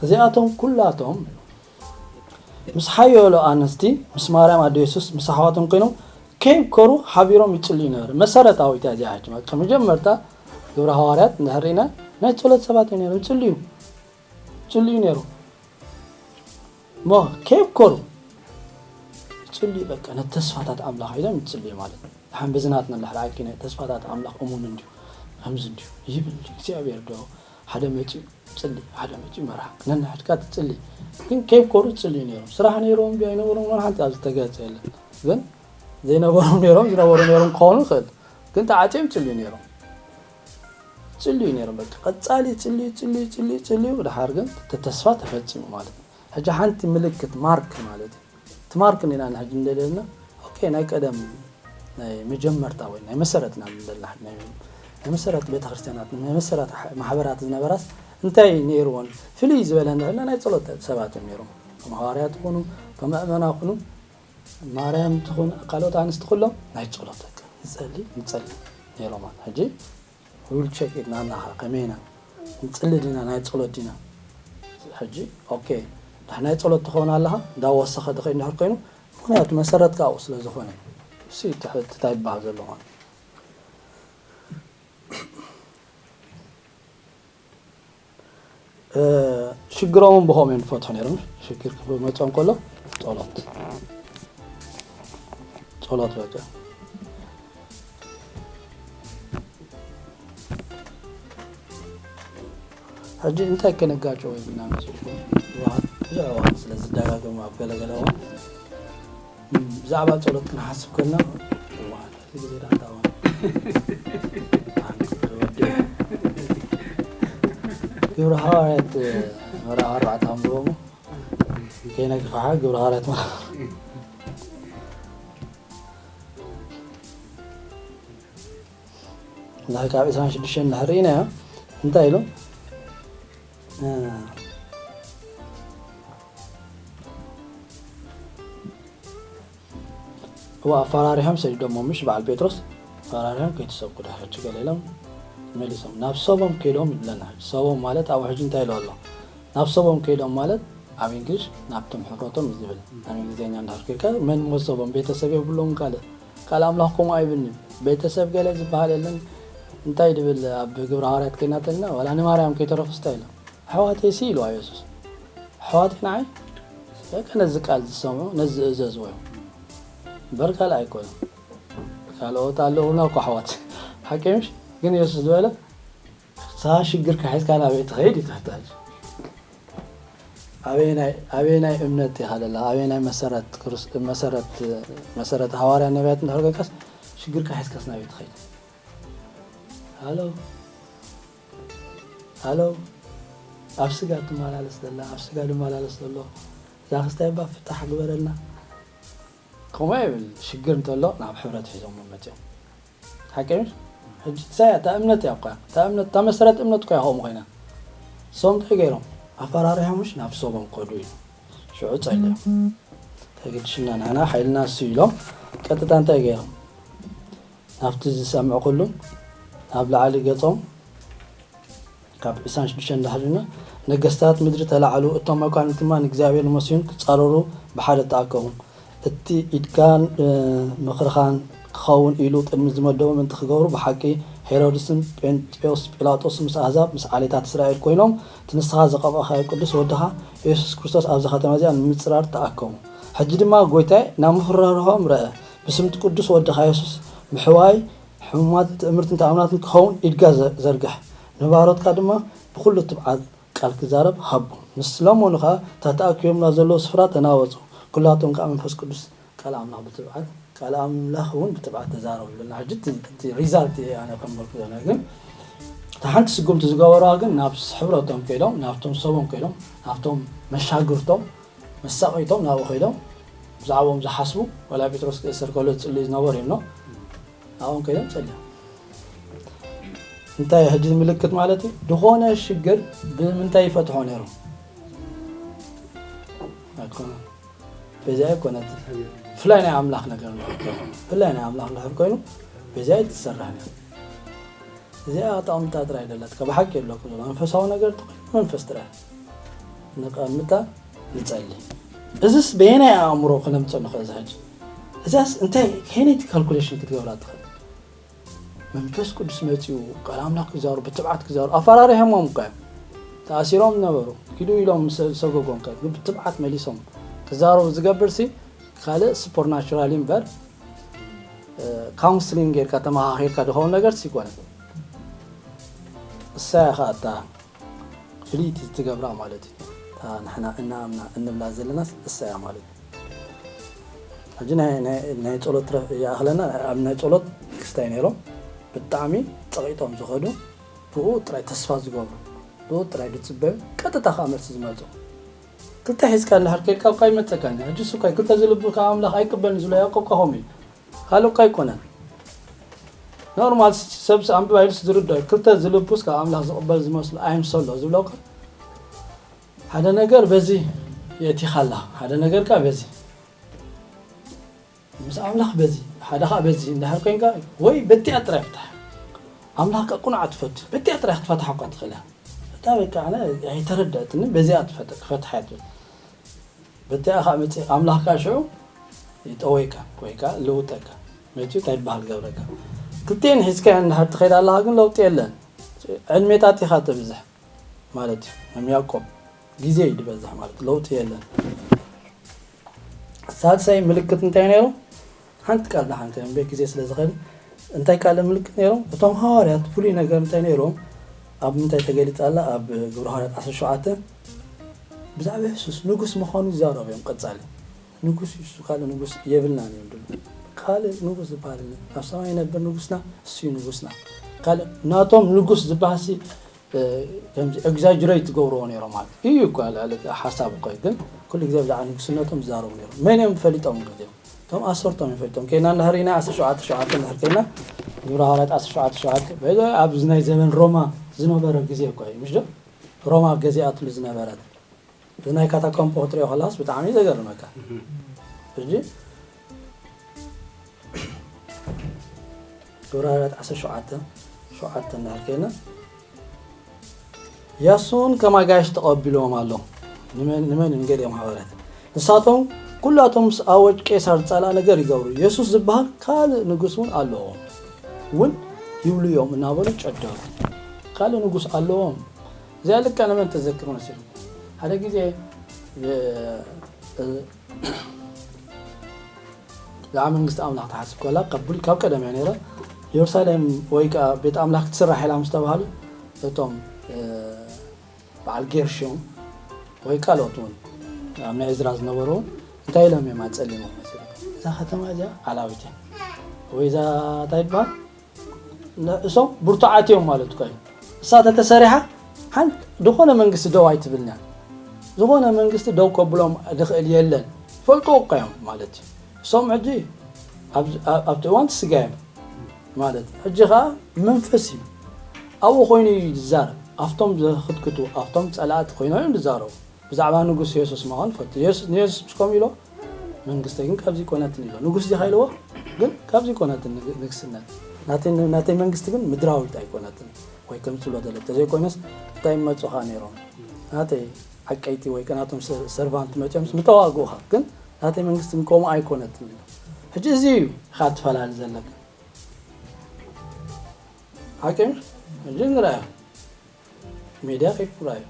እዚኣቶም ኩላቶም ምስ ሓየሎ ኣንስቲ፣ ምስ ማርያም ኣደ የሱስ፣ ምስ ኣሕዋቶም ኮይኖም ከይብከሩ ሓቢሮም ይጽልዩ ነበሩ። መሰረታዊት እያ እዚኣ ሕጂ። ካብ መጀመርታ ግብረ ሃዋርያት እንድሕር ርኢና ናይ ጸሎት ሰባት እዮም ነይሮም። ይጽልዩ፣ ይጽልዩ ነይሮም። እሞ ከይብከሩ ይጽልዩ፣ በቃ ነቲ ተስፋታት ኣምላኽ ኢሎም ይጽልዩ ማለት እዩ። ደሓን በዚ ናትና እንድሕር ኣኪነ ተስፋታት ኣምላኽ እሙን እንድዩ፣ ከምዚ እንድዩ ይብል እንድዩ እግዚኣብሔር ዶ ሓደ መጺኡ ጽሊ፣ ሓደ መጺኡ መርሓ፣ ነንሕድካ ትጽሊ። ግን ከይብከሩ ይጽልዩ ነይሮም። ስራሕ ነይሮም ድዩ ኣይነበሮም፣ ዋላ ሓንቲ ኣብዚ ተገለጸ የለን። ግን ዘይነበሮም ነይሮም፣ ዝነበሩ ነይሮም ክኾኑ ይኽእል። ግን ተዓጽዮም ይጽልዩ ነይሮም። ጽልዩ ነይሮም። በቃ ቀጻሊ ጽልዩ፣ ጽልዩ፣ ጽልዩ፣ ጽልዩ፣ ደሓር ግን እቲ ተስፋ ተፈጺሙ ማለት እዩ። ሕጂ ሓንቲ ምልክት ማርክ ማለት እዩ። እቲ ማርክ እንዲና ንሕጂ እንደለና፣ ኦኬ፣ ናይ ቀደም ናይ መጀመርታ ወይ ናይ መሰረት ኢና እንደለና፣ ናይ፣ ናይ መሰረት ቤተክርስትያናት፣ ናይ መሰረት ሕ-፣ ማሕበራት ዝነበራስ እንታይ ነይርዎን ፍልይ ዝበለ እንድሕልና ናይ ጸሎት ሰባት እዮም ነይሮም። ከም ሃዋርያት ይኹኑ፣ ከም ምእመና ይኹኑ፣ ማርያም ትኹን፣ ካልኦት ኣንስቲ ኩሎም ናይ ጸሎት በቃ ንጸሊ፣ ንጸሊ ነይሮም። ሕጂ ዊል ቸክ ኢልና እናኻ ከመይ ኢና? ንጽሊ ዲና? ናይ ጸሎት ዲና? ሕጂ ኦኬ፣ ድሕ ናይ ጸሎት ትኸውን ኣለኻ፣ እንዳወሰኸ ድኸይ እንድሕር ኮይኑ፣ ምኽንያቱ መሰረትካ ኣብኡ ስለ ዝኾነ፣ እሱ እዩ እቲ ሕትታ ይበሃል ዘሎ ማለት እዩ። እ፣ ሽግሮምን ብኸምኡ እዮም ዝፈትሑ ነይሮም። ሽግር ክመጾም ከሎ ጸሎት፣ ጸሎት በቃ። ሕጂ እንታይ ከነጋጭዎ የብልና መሲልኩም? ብዙሕ እዋን ስለ ዝደጋገሙ ኣብ ገለገለ እዋን፣ እም፣ ብዛዕባ ጸሎት ክንሓስብ ከለና፣ እዋን፣ እዚ ግዜ ደኣ እንታይ እዋን? ግብረ ሃዋርያት ምዕራፍ ኣርባዕተ ኣንብቦሞ። ከይነግፍሓ ግብረ ሃዋርያት ምዕራፍ ናይ ካብ ዕስራን ሽዱሽተን እንድሕር ርኢናዮ፣ እንታይ ኢሎም? እ፣ እዋ ኣፈራሪሖም ሰዲዶሞ፣ ምሽ በዓል ጴጥሮስ ኣፈራሪሖም ከይትሰብኩ ድሕሪ ሕጂ ገለ ኢሎም መሊሶም ናብ ሰቦም ከይዶም ይብለና። ሕጂ ሰቦም ማለት ኣብኡ ሕጂ እንታይ ኢሉ ኣሎ? ናብ ሰቦም ከይዶም ማለት ኣብ እንግሊሽ ናብቶም ሕብረቶም እዩ ዝብል። ኣብ እንግሊዝኛ እንድሕር ጌርካ መን መሰቦም ቤተሰብ የብሎም ካልእ ካልእ ኣምላኽ ከምኡ ኣይብልን። ቤተሰብ ገለ ዝበሃል የለን። እንታይ ድብል ኣብ ግብረ ሃዋርያት ከይናተልና ዋላ ንማርያም ከይተረፉ ስታ ኢሎም ኣሕዋተይ ሲ ኢልዋ የሱስ። ኣሕዋተይ ንዓይ በቃ ነዚ ቃል ዝሰምዑ ነዚ ዝእዘዝዎ እዮም። እምበር ካልእ ኣይኮነን። ካልኦት ኣለዉና እኮ ኣሕዋት። ሓቂ ምሽ? ግን የሱስ ዝበለ እሳ ሽግርካ ሒዝካ ናበይ ትኸይድ እዩ ትሕታጅ። ኣበየናይ፣ ኣበየናይ እምነት ኢኻ ደላ? ኣበየናይ መሰረት ክርስ-፣ መሰረት፣ መሰረት ሃዋርያ ነቢያት እንድሕር ኮይንካስ ሽግርካ ሒዝካስ ናበይ ትኸይድ? ሃሎ፣ ሃሎ፣ ኣብ ስጋ ትመላለስ ደላ፣ ኣብ ስጋ ዝመላለስ ዘሎ፣ እዛ ክስታይ እባ ፍታሕ ግበረልና። ከምኡ ይብል፣ ሽግር እንተሎ ናብ ሕብረት ሒዞም መፅኦም። ሓቂ ምሽ? ሕጂ እሳያ እታ እምነት እያ እኳ፣ እታ እምነት፣ እታ መሰረት እምነት እኳ እያ ከምኡ ኮይና። ሶም እንታይ ገይሮም? ኣፈራሪሖምሽ ናብ ሶቦም ከዱ እዩ። ሽዑ ጸልዮም። ተገድሽና ንሕና ሓይልና እሱ ኢሎም ቀጥታ እንታይ ገይሮም? ናብቲ ዝሰምዕ ኩሉ ናብ ላዕሊ ገጾም ካብ ዕስራን ሽዱሽተን እንድሕር ዲና፣ ነገስታት ምድሪ ተላዕሉ፣ እቶም መኳንንቲ ድማ ንእግዚኣብሔር ንመሲሁን ክጻረሩ ብሓደ ተኣከቡ። እቲ ኢድካን፣ እ፣ ምኽርኻን ክኸውን ኢሉ ቅድሚ ዝመደቦ ምእንቲ ክገብሩ፣ ብሓቂ ሄሮድስን ጴንጥዮስ ጲላጦስ ምስ ኣህዛብ፣ ምስ ዓሌታት እስራኤል ኮይኖም፣ እቲ ንስኻ ዘቐባእካዮ ቅዱስ ወድኻ የሱስ ክርስቶስ ኣብዚ ከተማ እዚኣ ንምጽራር ተኣከቡ። ሕጂ ድማ ጐይታይ ናብ ምፍርራሆም ረኣ። ብስም እቲ ቅዱስ ወድኻ የሱስ ምሕዋይ ሕሙማትን ትእምርትን ተኣምራትን ክኸውን ኢድካ ዘ-፣ ዘርግሕ። ንባሮትካ ድማ ብኹሉ ትብዓት ቃል ክዛረብ ሃቦ። ምስ ለመኑ ኸኣ እታ ተኣኪቦምላ ዘለዉ ስፍራ ተናወጹ። ኩላቶም ከኣ መንፈስ ቅዱስ ቃል ኣምላኽ ብትብዓት፣ ቃል ኣምላኽ እውን ብትብዓት ተዛረቡ ይብለና። ሕጂ እቲ፣ እቲ ሪዛልት እየ ኣነ ከም በልኩ ዘለ። ግን እታ ሓንቲ ስጉምቲ ዝገበሩዋ ግን ናብ ሕብረቶም ከይዶም፣ ናብቶም ሰቦም ከይዶም፣ ናብቶም መሻግርቶም፣ መሳቐይቶም ናብኡ ከይዶም ብዛዕባኦም ዝሓስቡ፣ ዋላ ጴጥሮስ ክእሰር ከሎ ዝጽልዩ ዝነበሩ እዮም፣ ኖ? ናብኦም ከይዶም ጸልዮም። እንታይ እዩ ሕጂ ምልክት ማለት እዩ? ዝኾነ ሽግር ብምንታይ ይፈትሖ ነይሩ? ኣይኮነን። በዚኣ ኣይኮነት። ብፍላይ ናይ ኣምላኽ ነገር እንድሕር ኮይኑ፣ ብፍላይ ናይ ኣምላኽ እንድሕር ኮይኑ፣ በዚኣ እዩ ዝሰርሕ ነይሩ። እዚኣ ጠቕምታ ጥራይ ደላትካ፣ ብሓቂ የብለኩም ዘሎ መንፈሳዊ ነገር ተኾይኑ መንፈስ ጥራይ። ነቐምጣ ንጸሊ። እዝስ በየናይ ኣእምሮ ክነምጽኦ ንኽእል እዚ ሕጂ? እዚኣስ እንታይ ከይነይቲ ካልኩሌሽን ክትገብራ ትኽእል? መንፈስ ቅዱስ መጺኡ ቃል ኣምላኽ ክዛሩ፣ ብትብዓት ክዛሩ፣ ኣፈራሪሖሞም እኮ እዮም። ተኣሲሮም ነበሩ። ኪዱ ኢሎም ምስ ሰጎጎም ከ፣ ግን ብትብዓት መሊሶም ክዛረቡ ዝገብር ሲ ካልእ ሱፐርናቹራሊ እምበር፣ እ፣ ካውንስሊንግ ጌርካ ተመኻኺርካ ዝኸውን ነገር ሲ ይኮነን። እሳ ኢኻ እታ ፍልይቲ ትገብራ ማለት እዩ። እታ ንሕና እናኣምና እንብላ ዘለናስ እሳ እያ ማለት እዩ። ሕጂ ናይ፣ ናይ፣ ናይ ጸሎት ትረ-፣ ይኣኽለና። ኣብ ናይ ጸሎት ክስታይ ነይሮም ብጣዕሚ ጸቒጦም ዝኸዱ ብኡ ጥራይ ተስፋ ዝገብሩ፣ ብኡ ጥራይ ዝጽበዩ፣ ቀጥታ ከኣ መልሲ ዝመጹ። ክልተ ሒዝካ እንድሕር ከይድካ እኳ ይመጸካ። ሕጂ እሱ እኳ ክልተ ዝልቡ ከኣ ኣምላኽ ኣይቅበልን ዝብሎ ያዕቆብ እኳ ከምኡ እዩ። ካልእ እኳ ኣይኮነን። ኖርማል ሰብስ ኣንብባ ኢሉስ ዝርድኦ፣ ክልተ ዝልቡስ ካብ ኣምላኽ ዝቕበል ዝመስሎ ኣይምሰሎ ዝብሎ እኳ፣ ሓደ ነገር በዚ የእቲኻ ኣላ፣ ሓደ ነገር ከኣ በዚ። ምስ ኣምላኽ በዚ፣ ሓደ ኸኣ በዚ እንድሕር ኮይንካ፣ ወይ በቲኣ ጥራይ ፍታሕ። ኣምላኽ ከኣ ቅኑዓት ትፈቱ። በቲኣ ጥራይ ክትፈትሓ እኳ ትኽእል እያ። እታ በቃ ኣነ ኣይተረድኣትኒ፣ በዚኣ ትፈት-፣ ክፈትሓ እያ ትብል። በቲኣ ኸኣ መጺእ ኣምላኽ ከኣ ሽዑ ይጠወይካ ወይ ከኣ ልውጠካ። መጺኡ እንታይ ይበሃል ገብረካ። ክልቲኤን ሒዝካየን እንድሕር ትኸይድ ኣለኻ ግን ለውጢ የለን። ዕድሜታት ኢኻ ተብዝሕ ማለት እዩ። ከም ያዕቆብ ግዜ እዩ ዝበዝሕ ማለት ለውጢ የለን። ሳልሳይ ምልክት እንታይ ነይሩ? ሓንቲ ቃል ደሓን ከንብብ ግዜ ስለ ዝኸድ፣ እንታይ ካልእ ምልክት ነይሮም? እቶም ሃዋርያት ፍሉይ ነገር እንታይ ነይሮም? ኣብ ምንታይ ተገሊጻ ኣላ? ኣብ ግብረ ሃዋርያት ዓሰርተ ሸውዓተ ብዛዕባ የሱስ ንጉስ ምዃኑ ይዛረቡ እዮም። ቀጻሊ ንጉስ እዩ፣ እሱ ካልእ ንጉስ የብልናን እዮም ድብሉ። ካልእ ንጉስ ዝበሃል የለን። ኣብ ሰማይ ይነብር ንጉስና፣ እሱ እዩ ንጉስና። ካልእ ናቶም ንጉስ ዝበሃልሲ፣ እ፣ ከምዚ ኤግዛጅሬት ትገብርዎ ነይሮም ማለት እዩ እኮ፣ ልዕሊ ሓሳብ እኮ እዩ። ግን ኩሉ ግዜ ብዛዕባ ንጉስነቶም ይዛረቡ ነይሮም። መን እዮም ፈሊጦም? ግዜም እቶም ኣሰርቶም እዮም ፈሊጦም። ከይና እንድሕር ኢና ዓሰርተ ሸውዓተ ሸውዓተ እንድሕር ከይና፣ ግብረ ሃዋርያት ዓሰርተ ሸውዓተ ሸውዓተ፣ በዚ ኣብዚ ናይ ዘመን ሮማ ዝነበረ ግዜ እኮ እዩ፣ ምሽ ዶ? ሮማ ገዚኣትሉ ዝነበረት። እዚ ናይ ካታኮምቦ ክትሪኦ ከለኻስ ብጣዕሚ እዩ ዘገርመካ። ሕጂ ግብረ ሃዋርያት ዓሰርተ ሸውዓተ ሸውዓተ እንድሕር ከይና፣ ያሱን ከም ኣጋይሽ ተቐቢልዎም ኣሎ። ንመን፣ ንመን እዮም ገሊኦም ሃዋርያት? ንሳቶም ኩላቶም ምስ ኣወጅ ቄሳር ዝጸልኣ ነገር ይገብሩ። የሱስ ዝበሃል ካልእ ንጉስ እውን ኣለዎም እውን ይብሉ እዮም እናበሉ ጨደሩ። ካልእ ንጉስ ኣለዎም። እዚኣ ልክዕ ንመን ተዘክር መሲሉ? ሓደ ግዜ የ-፣ እ-፣ ብዛዕባ መንግስቲ ኣምላኽ ትሓስብ ከላ፣ ካብ ብሉይ፣ ካብ ቀደም እያ ነይራ። የሩሳሌም ወይ ከኣ ቤት ኣምላኽ ክትስራሕ ኢላ ምስ ተባህሉ፣ እቶም፣ እ፣ በዓል ጌርሾም ወይ ካልኦት እውን ኣብ ናይ እዝራ ዝነበሩ እውን እንታይ ኢሎም እዮም ኣጸሊሞም መሲሉ? እዛ ከተማ እዚኣ ዓላዊት እያ። ወይ እዛ እንታይ ይበሃል? ነ-፣ እሶም ብርቱዓት እዮም ማለት እኮ እዩ። እሳ ተተሰሪሓ ሓንቲ ዝኾነ መንግስቲ ደው ኣይትብልን እያ። ዝኾነ መንግስቲ ደው ከብሎም ዝኽእል የለን። ይፈልጥዎ እኮ እዮም ማለት እዩ። እሶም ሕጂ ኣብ፣ ኣብ፣ ኣብቲ እዋን ስጋ እዮም ማለት እዩ። ሕጂ ኸኣ መንፈስ እዩ። ኣብኡ ኮይኑ እዩ ዝዛረብ። ኣብቶም ዘኽትክቱ፣ ኣብቶም ጸላእቲ ኮይኖም እዮም ዝዛረቡ። ብዛዕባ ንጉስ የሱስ ምዃን ፈቱ። የሱስ፣ ንየሱስ ምስ ከምኡ ኢሎ፣ "መንግስተይ ግን ካብዚ ኣይኮነትን" ኢሎ። ንጉስ ዲኻ ኢልዎ? ግን ካብዚ ኣይኮነትን ንግ-፣ ንግስነት። ናተይ፣ ናተይ መንግስቲ ግን ምድራዊት ኣይኮነትን። ወይ ከም ትብሎ ዘሎ፣ ተዘይኮይነስ እንታይ ይመጹኻ ነይሮም? ናተይ ዓቀይቲ ወይ ከ ናቶም ሰ-፣ ሰርቫንት መጺኦምስ ምተዋግኡኻ። ግን ናተይ መንግስቲ ግን ከምኡ ኣይኮነትን ኢሎ። ሕጂ እዚ እዩ ኢኻ ትፈላሊ ዘለካ። ሓቂ እዩ። ሕጂ ንርኣዮ። ሜድያ ከይኩራ እዩ።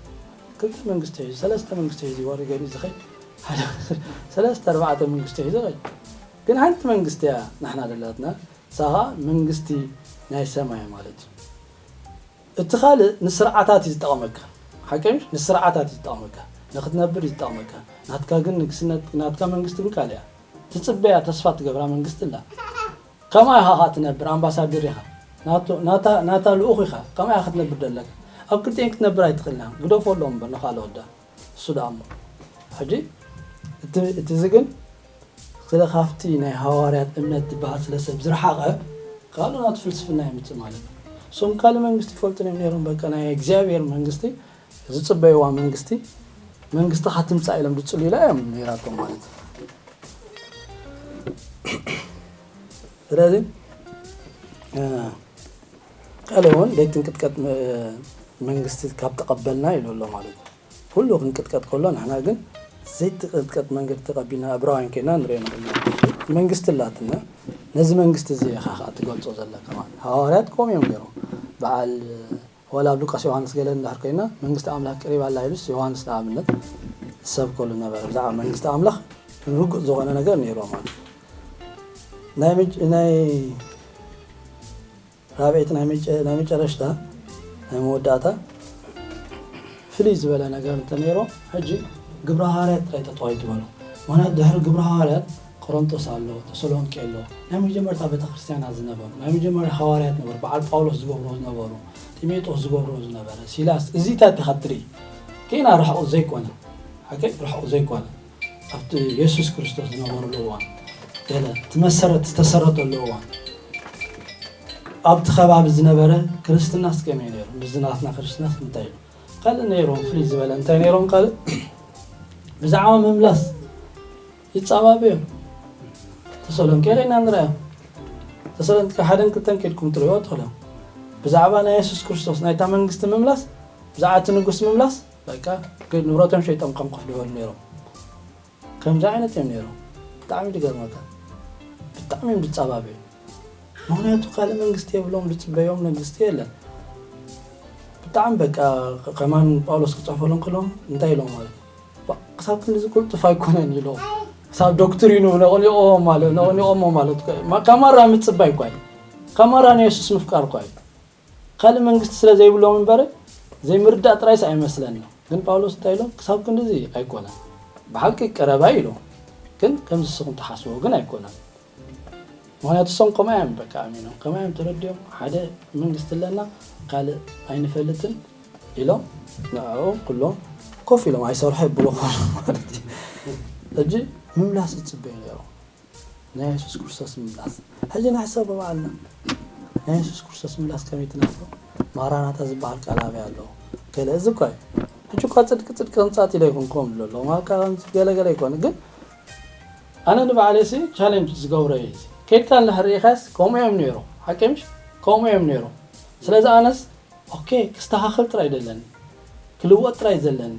ክልተ መንግስቲ ሒዙ፣ ሰለስተ መንግስቲ ሒዙ ይወሪ ገሊኡ ዝኸይድ። ሓደ ሰለስተ ኣርባዕተ መንግስቲ ሒዙ ይኸይድ። ግን ሓንቲ መንግስቲ እያ ንሕና ደላትና፣ ንሳ ኸኣ መንግስቲ ናይ ሰማይ ማለት እዩ። እቲ ካልእ ንስርዓታት እዩ ዝጠቕመካ። ሓቂ እዩ፣ ንስርዓታት እዩ ዝጠቕመካ። ንኽትነብር እዩ ዝጠቕመካ። ናትካ ግን ንግስነት፣ ናትካ መንግስቲ ግን ካልእ እያ። ትጽበያ፣ ተስፋ ትገብራ መንግስቲ ኣላ። ከማይ ኢኻ ኸኣ ትነብር፣ ኣምባሳደር ኢኻ። ናቱ-፣ ናታ፣ ናታ ልኡኽ ኢኻ። ከማይ ኢኻ ክትነብር ደለካ። ኣብ ክልቲኤን ክትነብር ኣይትኽእልን ኢኻ። ግደፎ ኣሎ እምበር ንኻልኦት ዳ። እሱ ደኣ እሞ። ሕጂ እቲ፣ እቲ እዚ ግን ስለ ካብቲ ናይ ሃዋርያት እምነት ዝበሃል ስለ ሰብ ዝረሓቐ፣ ካልእ ናቱ ፍልስፍና የምጽእ ማለት እዩ። እሶም ካልእ መንግስቲ ይፈልጡን እዮም ነይሮም። በቃ ናይ እግዚኣብሔር መንግስቲ ዝጽበይዋ መንግስቲ፣ መንግስቲ ካትምጻእ ኢሎም ዝጽልዩላ እዮም ነይራቶም ማለት እዩ። ስለዚ፣ እ፣ ካልእ እውን ዘይትንቅጥቀጥ መ-፣ መንግስቲ ካብ ተቐበልና ኢሉ ኣሎ ማለት እዩ። ኩሉ ክንቅጥቀጥ ከሎ ንሕና ግን ዘይትንቅጥቀጥ መንገዲ ተቐቢልና ዕብራውያን ኮይና ንሪኦ ንኽእል ኢና። መንግስቲ ኣላትና፣ ነዚ መንግስቲ እዚ ኢኻ ኸዓ ትገልጾ ዘለካ ማለት። ሃዋርያት ከምኡ እዮም ነይሮም። በዓል ወላ ኣብ ሉቃስ ዮሃንስ ገለ እንድሕር ኮይና፣ መንግስቲ ኣምላኽ ቀሪባ ኣላ ኢሉስ ዮሃንስ ንኣብነት ዝሰብከሉ ነበረ። ብዛዕባ መንግስቲ ኣምላኽ ርጉጽ ዝኾነ ነገር ነይርዎ ማለት እዩ። ናይ መጭ-፣ ናይ ራብዐይቲ ናይ መጨ-፣ ናይ መጨረሽታ ናይ መወዳእታ ፍልይ ዝበለ ነገር እንተነይሮ፣ ሕጂ ግብረ ሃዋርያት ጥራይ ተጠዋይ ትበሉ። ምኽንያቱ ድሕሪ ግብረ ሃዋርያት ቆሮንጦስ ኣሎ፣ ተሰሎንቄ ኣሎ። ናይ መጀመርታ ቤተክርስትያናት ዝነበሩ፣ ናይ መጀመርታ ሃዋርያት ነበሩ፣ በዓል ጳውሎስ ዝገብሮ ዝነበሩ፣ ጢሞቴዎስ ዝገብሮ ዝነበረ፣ ሲላስ፣ እዚታት ኢኻ ትርኢ። ጌና ርሑቕ ዘይኮነ፣ ሓቀይ ርሑቕ ዘይኮነ፣ ኣብቲ የሱስ ክርስቶስ ዝነበረሉ እዋን፣ ገለ እቲ መሰረት ዝተሰረተሉ እዋን፣ ኣብቲ ከባቢ ዝነበረ ክርስትናስ ከመይ ነይሩ? ምስዚ ናትና ክርስትናስ እንታይ እዩ? ካልእ ነይሮም፣ ፍልይ ዝበለ እንታይ ነይሮም? ካልእ ብዛዕባ ምምላስ ይጻባቡ እዮም። ተሰሎንቄ ርኢና ንርኣዮም። ተሰሎንቄ ሓደን ክልተን ከድኩም ትርእይዎ ትኽእሉ እዮም። ብዛዕባ ናይ የሱስ ክርስቶስ ናይታ መንግስቲ ምምላስ፣ ብዛዕባ እቲ ንጉስ ምምላስ፣ በቃ፣ ግን ንብረቶም ሸይጦም ከም ኮፍ ዝበሉ ነይሮም። ከምዚ ዓይነት እዮም ነይሮም። ብጣዕሚ ዝገርመካ። ብጣዕሚ እዮም ዝጻባቡ እዮም። ምኽንያቱ ካልእ መንግስቲ የብሎም፣ ዝጽበዮም መንግስቲ የለን። ብጣዕሚ በቃ ከማን ጳውሎስ ክጽሕፈሎም ከለዎም እንታይ ኢሎም ማለት እዩ? ባ-፣ ክሳብ ክንድዚ ቅልጡፍ ኣይኮነን ኢሎም። ክሳብ ዶክትሪኑ ነቕኒቖም ማለት፣ ነቕኒቖሞ ማለት እኮ እዩ። ማ-፣ ካብ ማራ ምጽባይ እኳ እዩ። ካብ ማራ ንየሱስ ምፍቃር እኳ እዩ። ካልእ መንግስቲ ስለ ዘይብሎም እምበር ዘይምርዳእ ጥራይስ ኣይመስለኒ። ግን ጳውሎስ እንታይ ኢሎም? ክሳብ ክንድዚ ኣይኮነን። ብሓቂ ቀረባ እዩ ኢሎም። ግን ከምዚ ንስኹም ትሓስብዎ ግን ኣይኮነን። ምኽንያቱ እሶም ከምኡ እዮም በቃ ኣሚኖም፣ ከምኡ እዮም ተረዲኦም። ሓደ መንግስቲ ኣለና፣ ካልእ ኣይንፈልጥን ኢሎም ንዕኦም ኩሎም ኮፍ ኢሎም ኣይሰርሑ የብልኹም ማለት እዩ። ሕጂ ምምላስ ይጽበዩ ነይሮም። ናይ የሱስ ክርስቶስ ምምላስ። ሕጂ ንሕሰብ ብባዕልና። ናይ የሱስ ክርስቶስ ምምላስ ከመይ ትነግሮ? ማራናታ ዝበሃል ቃል ኣበይ ኣሎ? ገለ እዚ እኳ እዩ። ሕጂ እኳ ጽድቂ፣ ጽድቂ ክንጻት ኢለ ኣይኮንኩን ዝብሎ ኣለዉ። ማካ ከምዚ ገለ ገለ ኣይኮነ። ግን ኣነ ንባዕለይሲ ቻሌንጅ ዝገብሮ እዩ እዚ። ከይድካ እንድሕር ርኢኻስ ከምኡ እዮም ነይሮም። ሓቂ ምሽ? ከምኡ እዮም ነይሮም። ስለዚ ኣነስ ኦኬ፣ ክስተኻኸል ጥራይ ደለኒ፣ ክልወጥ ጥራይ ዘለኒ፣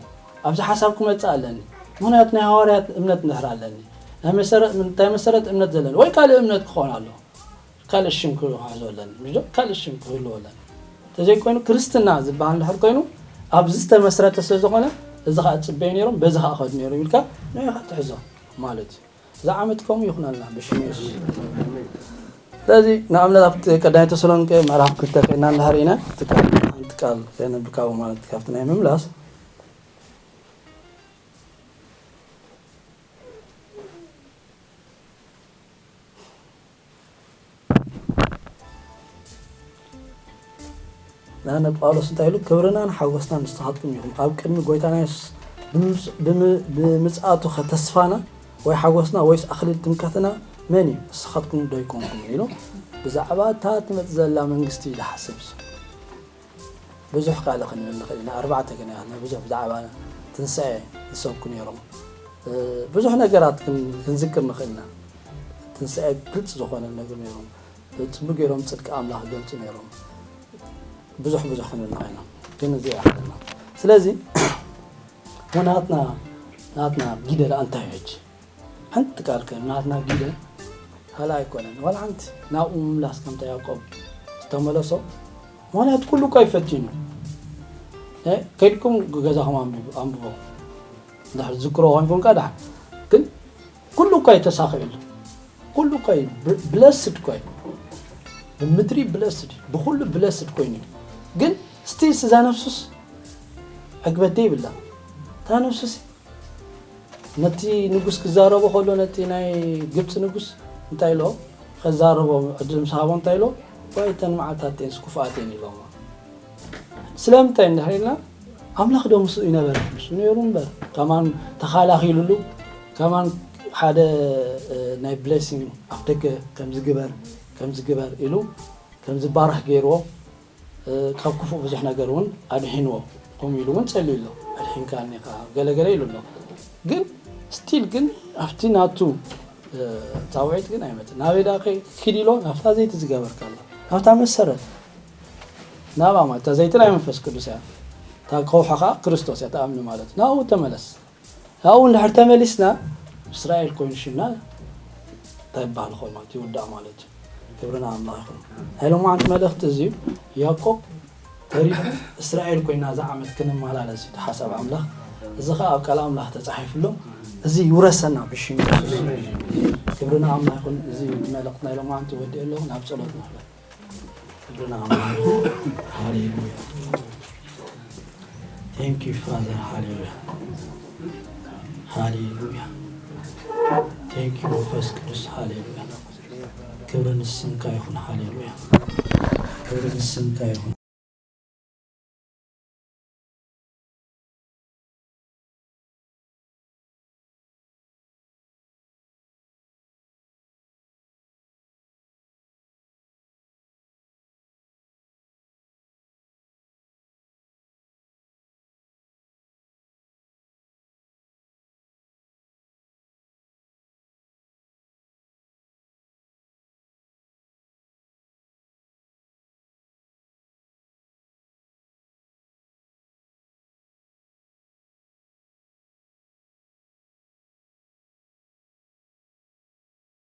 ኣብዚ ሓሳብ ክመጽእ ኣለኒ። ምኽንያቱ ናይ ሃዋርያት እምነት እንድሕር ኣለኒ፣ ናይ መሰረት፣ እንታይ መሰረት እምነት ዘለኒ፣ ወይ ካልእ እምነት ክኾን ኣሎ፣ ካልእ ሽም ክሕዞ ኣለኒ፣ ምሽ ዶ? ካልእ ሽም ክህልዎ ኣለኒ። እንተዘይኮይኑ ክርስትና ዝበሃል እንድሕር ኮይኑ፣ ኣብዚ ዝተመስረተ ስለ ዝኾነ፣ እዚ ኸኣ ጽበዩ ነይሮም፣ በዚ ኸኣ ኸዱ ነይሮም ኢልካ ንዕኡ ኸኣ ትሕዞ ማለት እዩ። እዚ ዓመት ከምኡ ይኹነልና ብሽም የሱስ። ስለዚ ንኣብነት ኣብቲ ቀዳማይ ተሰሎንቄ ምዕራፍ ክልተ ከይድና እንድሕር ኢና፣ እቲ ቃል፣ ሓንቲ ቃል ከነንብብ ካብኡ ማለት ካብቲ ናይ ምምላስ። ንኣብነት ጳውሎስ እንታይ ኢሉ? ክብርናን ሓጎስናን ንስኻትኩም ኢኹም፣ ኣብ ቅድሚ ጎይታና የሱስ ብምጽ-፣ ብም-፣ ብምጽኣቱ ኸ ተስፋና ወይ ሓጎስና ወይስ ኣኽሊል ድምቀትና መን እዩ? ንስኻትኩም ዶ ኣይኮንኩምን? ኢሉ ብዛዕባ እታ ትመጽእ ዘላ መንግስቲ እዩ ዝሓስብ። ብዙሕ ካልእ ክንብል ንኽእል ኢና። ኣርባዕተ ግን ኢና ብዙሕ ብዛዕባ ትንሳኤ ዝሰብኩ ነይሮም። እ፣ ብዙሕ ነገራት ክን-፣ ክንዝክር ንኽእል ኢና። ትንሳኤ ግልጽ ዝኾነ ነገር ነይሮም። ጽቡቅ ገይሮም ጽድቂ ኣምላኽ ይገልጹ ነይሮም። ብዙሕ ብዙሕ ክንብል ንኽእል ኢና። ግን እዚ ኣይኣኽለና። ስለዚ ናትና፣ ናትና ጊደ ደኣ እንታይ እዩ ሕጂ? ሓንቲ ቃል ከ ናትና ጊደ ካልእ ኣይኮነን። ዋላ ሓንቲ ናብኡ ምምላስ ከምታ ያዕቆብ ዝተመለሶ። ምኽንያቱ ኩሉ እኳ እዩ ፈቲኑ። እ፣ ከይድኩም ገዛኹም ኣንብቡ፣ ኣንብቦ። እንድሕር ዝዝክሮ ኮይንኩም ከኣ ደሓን። ግን ኩሉ እኳ እዩ ተሳኺዕሉ። ኩሉ እኳ እዩ ብ-፣ ብለስድ እኳ እዩ። ብምድሪ ብለስድ እዩ። ብኹሉ ብለስድ ኮይኑ እዩ። ግን ስቲልስ እዛ ነፍሱስ ዕግበት ዘይብላ። እታ ነፍሱስ ነቲ ንጉስ ክዛረቦ ከሎ፣ ነቲ ናይ ግብጺ ንጉስ እንታይ ኢሎ? ከዛረቦ ዕድል ምስ ሃቦ እንታይ ኢሎ? ዋይ፣ እተን መዓልታት እተንስ ክፉኣት እየን ኢሎሞ። ስለምንታይ እንድሕር ኢልና፣ ኣምላኽ ዶ ምስኡ ይነበረ? ምስኡ ነይሩ እምበር፣ ከማን ተኻላኺሉሉ፣ ከማን ሓደ፣ እ፣ ናይ ብሌሲንግ ኣፍ ደገ ከም ዝግበር፣ ከም ዝግበር ኢሉ፣ ከም ዝባረኽ ገይርዎ፣ እ፣ ካብ ክፉእ ብዙሕ ነገር እውን ኣድሒንዎ። ከምኡ ኢሉ እውን ጸልዩ ኣሎ። ኣድሒንካኒ ኸዓ ገለ ገለ ኢሉ ኣሎ። ግን ስቲል ግን ኣብቲ ናቱ፣ እ፣ ጻውዒት ግን ኣይመጽእን። ናበይ ደኣ ከ-፣ ኪድ ኢሎ? ናብታ ዘይቲ ዝገበርካላ፣ ናብታ መሰረት፣ ናብኣ ማለት እታ ዘይቲ ናይ መንፈስ ቅዱስ እያ። እታ ከውሒ ኸዓ ክርስቶስ እያ፣ ትኣምኒ ማለት እዩ። ናብኡ ተመለስ። ካብኡ እንድሕር ተመሊስና፣ እስራኤል ኮይኑ ሽምና እንታይ ይበሃል ይኸውን ማለት እዩ፣ ይውዳእ ማለት እዩ። ክብሪ ንኣምላኽ ይኹን። ናይ ሎማዓንቲ መልእኽቲ እዚ እዩ። ያዕቆብ ተሪፉ እስራኤል ኮይና እዛ ዓመት ክንመላለስ እዩ እቲ ሓሳብ ኣምላኽ። እዚ ኸኣ ኣብ ቃል ኣምላኽ ተጻሒፉ ኣሎ። እዚ ይውረሰና ብሽም የሱስ። ክብሪ ንኣምላኽ ይኹን። እዚ መልእኽቲ ናይ ሎማዓንቲ ወዲኤ ኣለኹ። ናብ ጸሎት ንኽበር። ክብሪ ንኣምላኽ። ሃሌሉያ። Thank you, Father. ሃሌሉያ። ሃሌሉያ። Thank you መንፈስ ቅዱስ። ሃሌሉያ። ክብሪ ንስምካ ይኹን። ሃሌሉያ። ክብሪ ንስምካ ይኹን።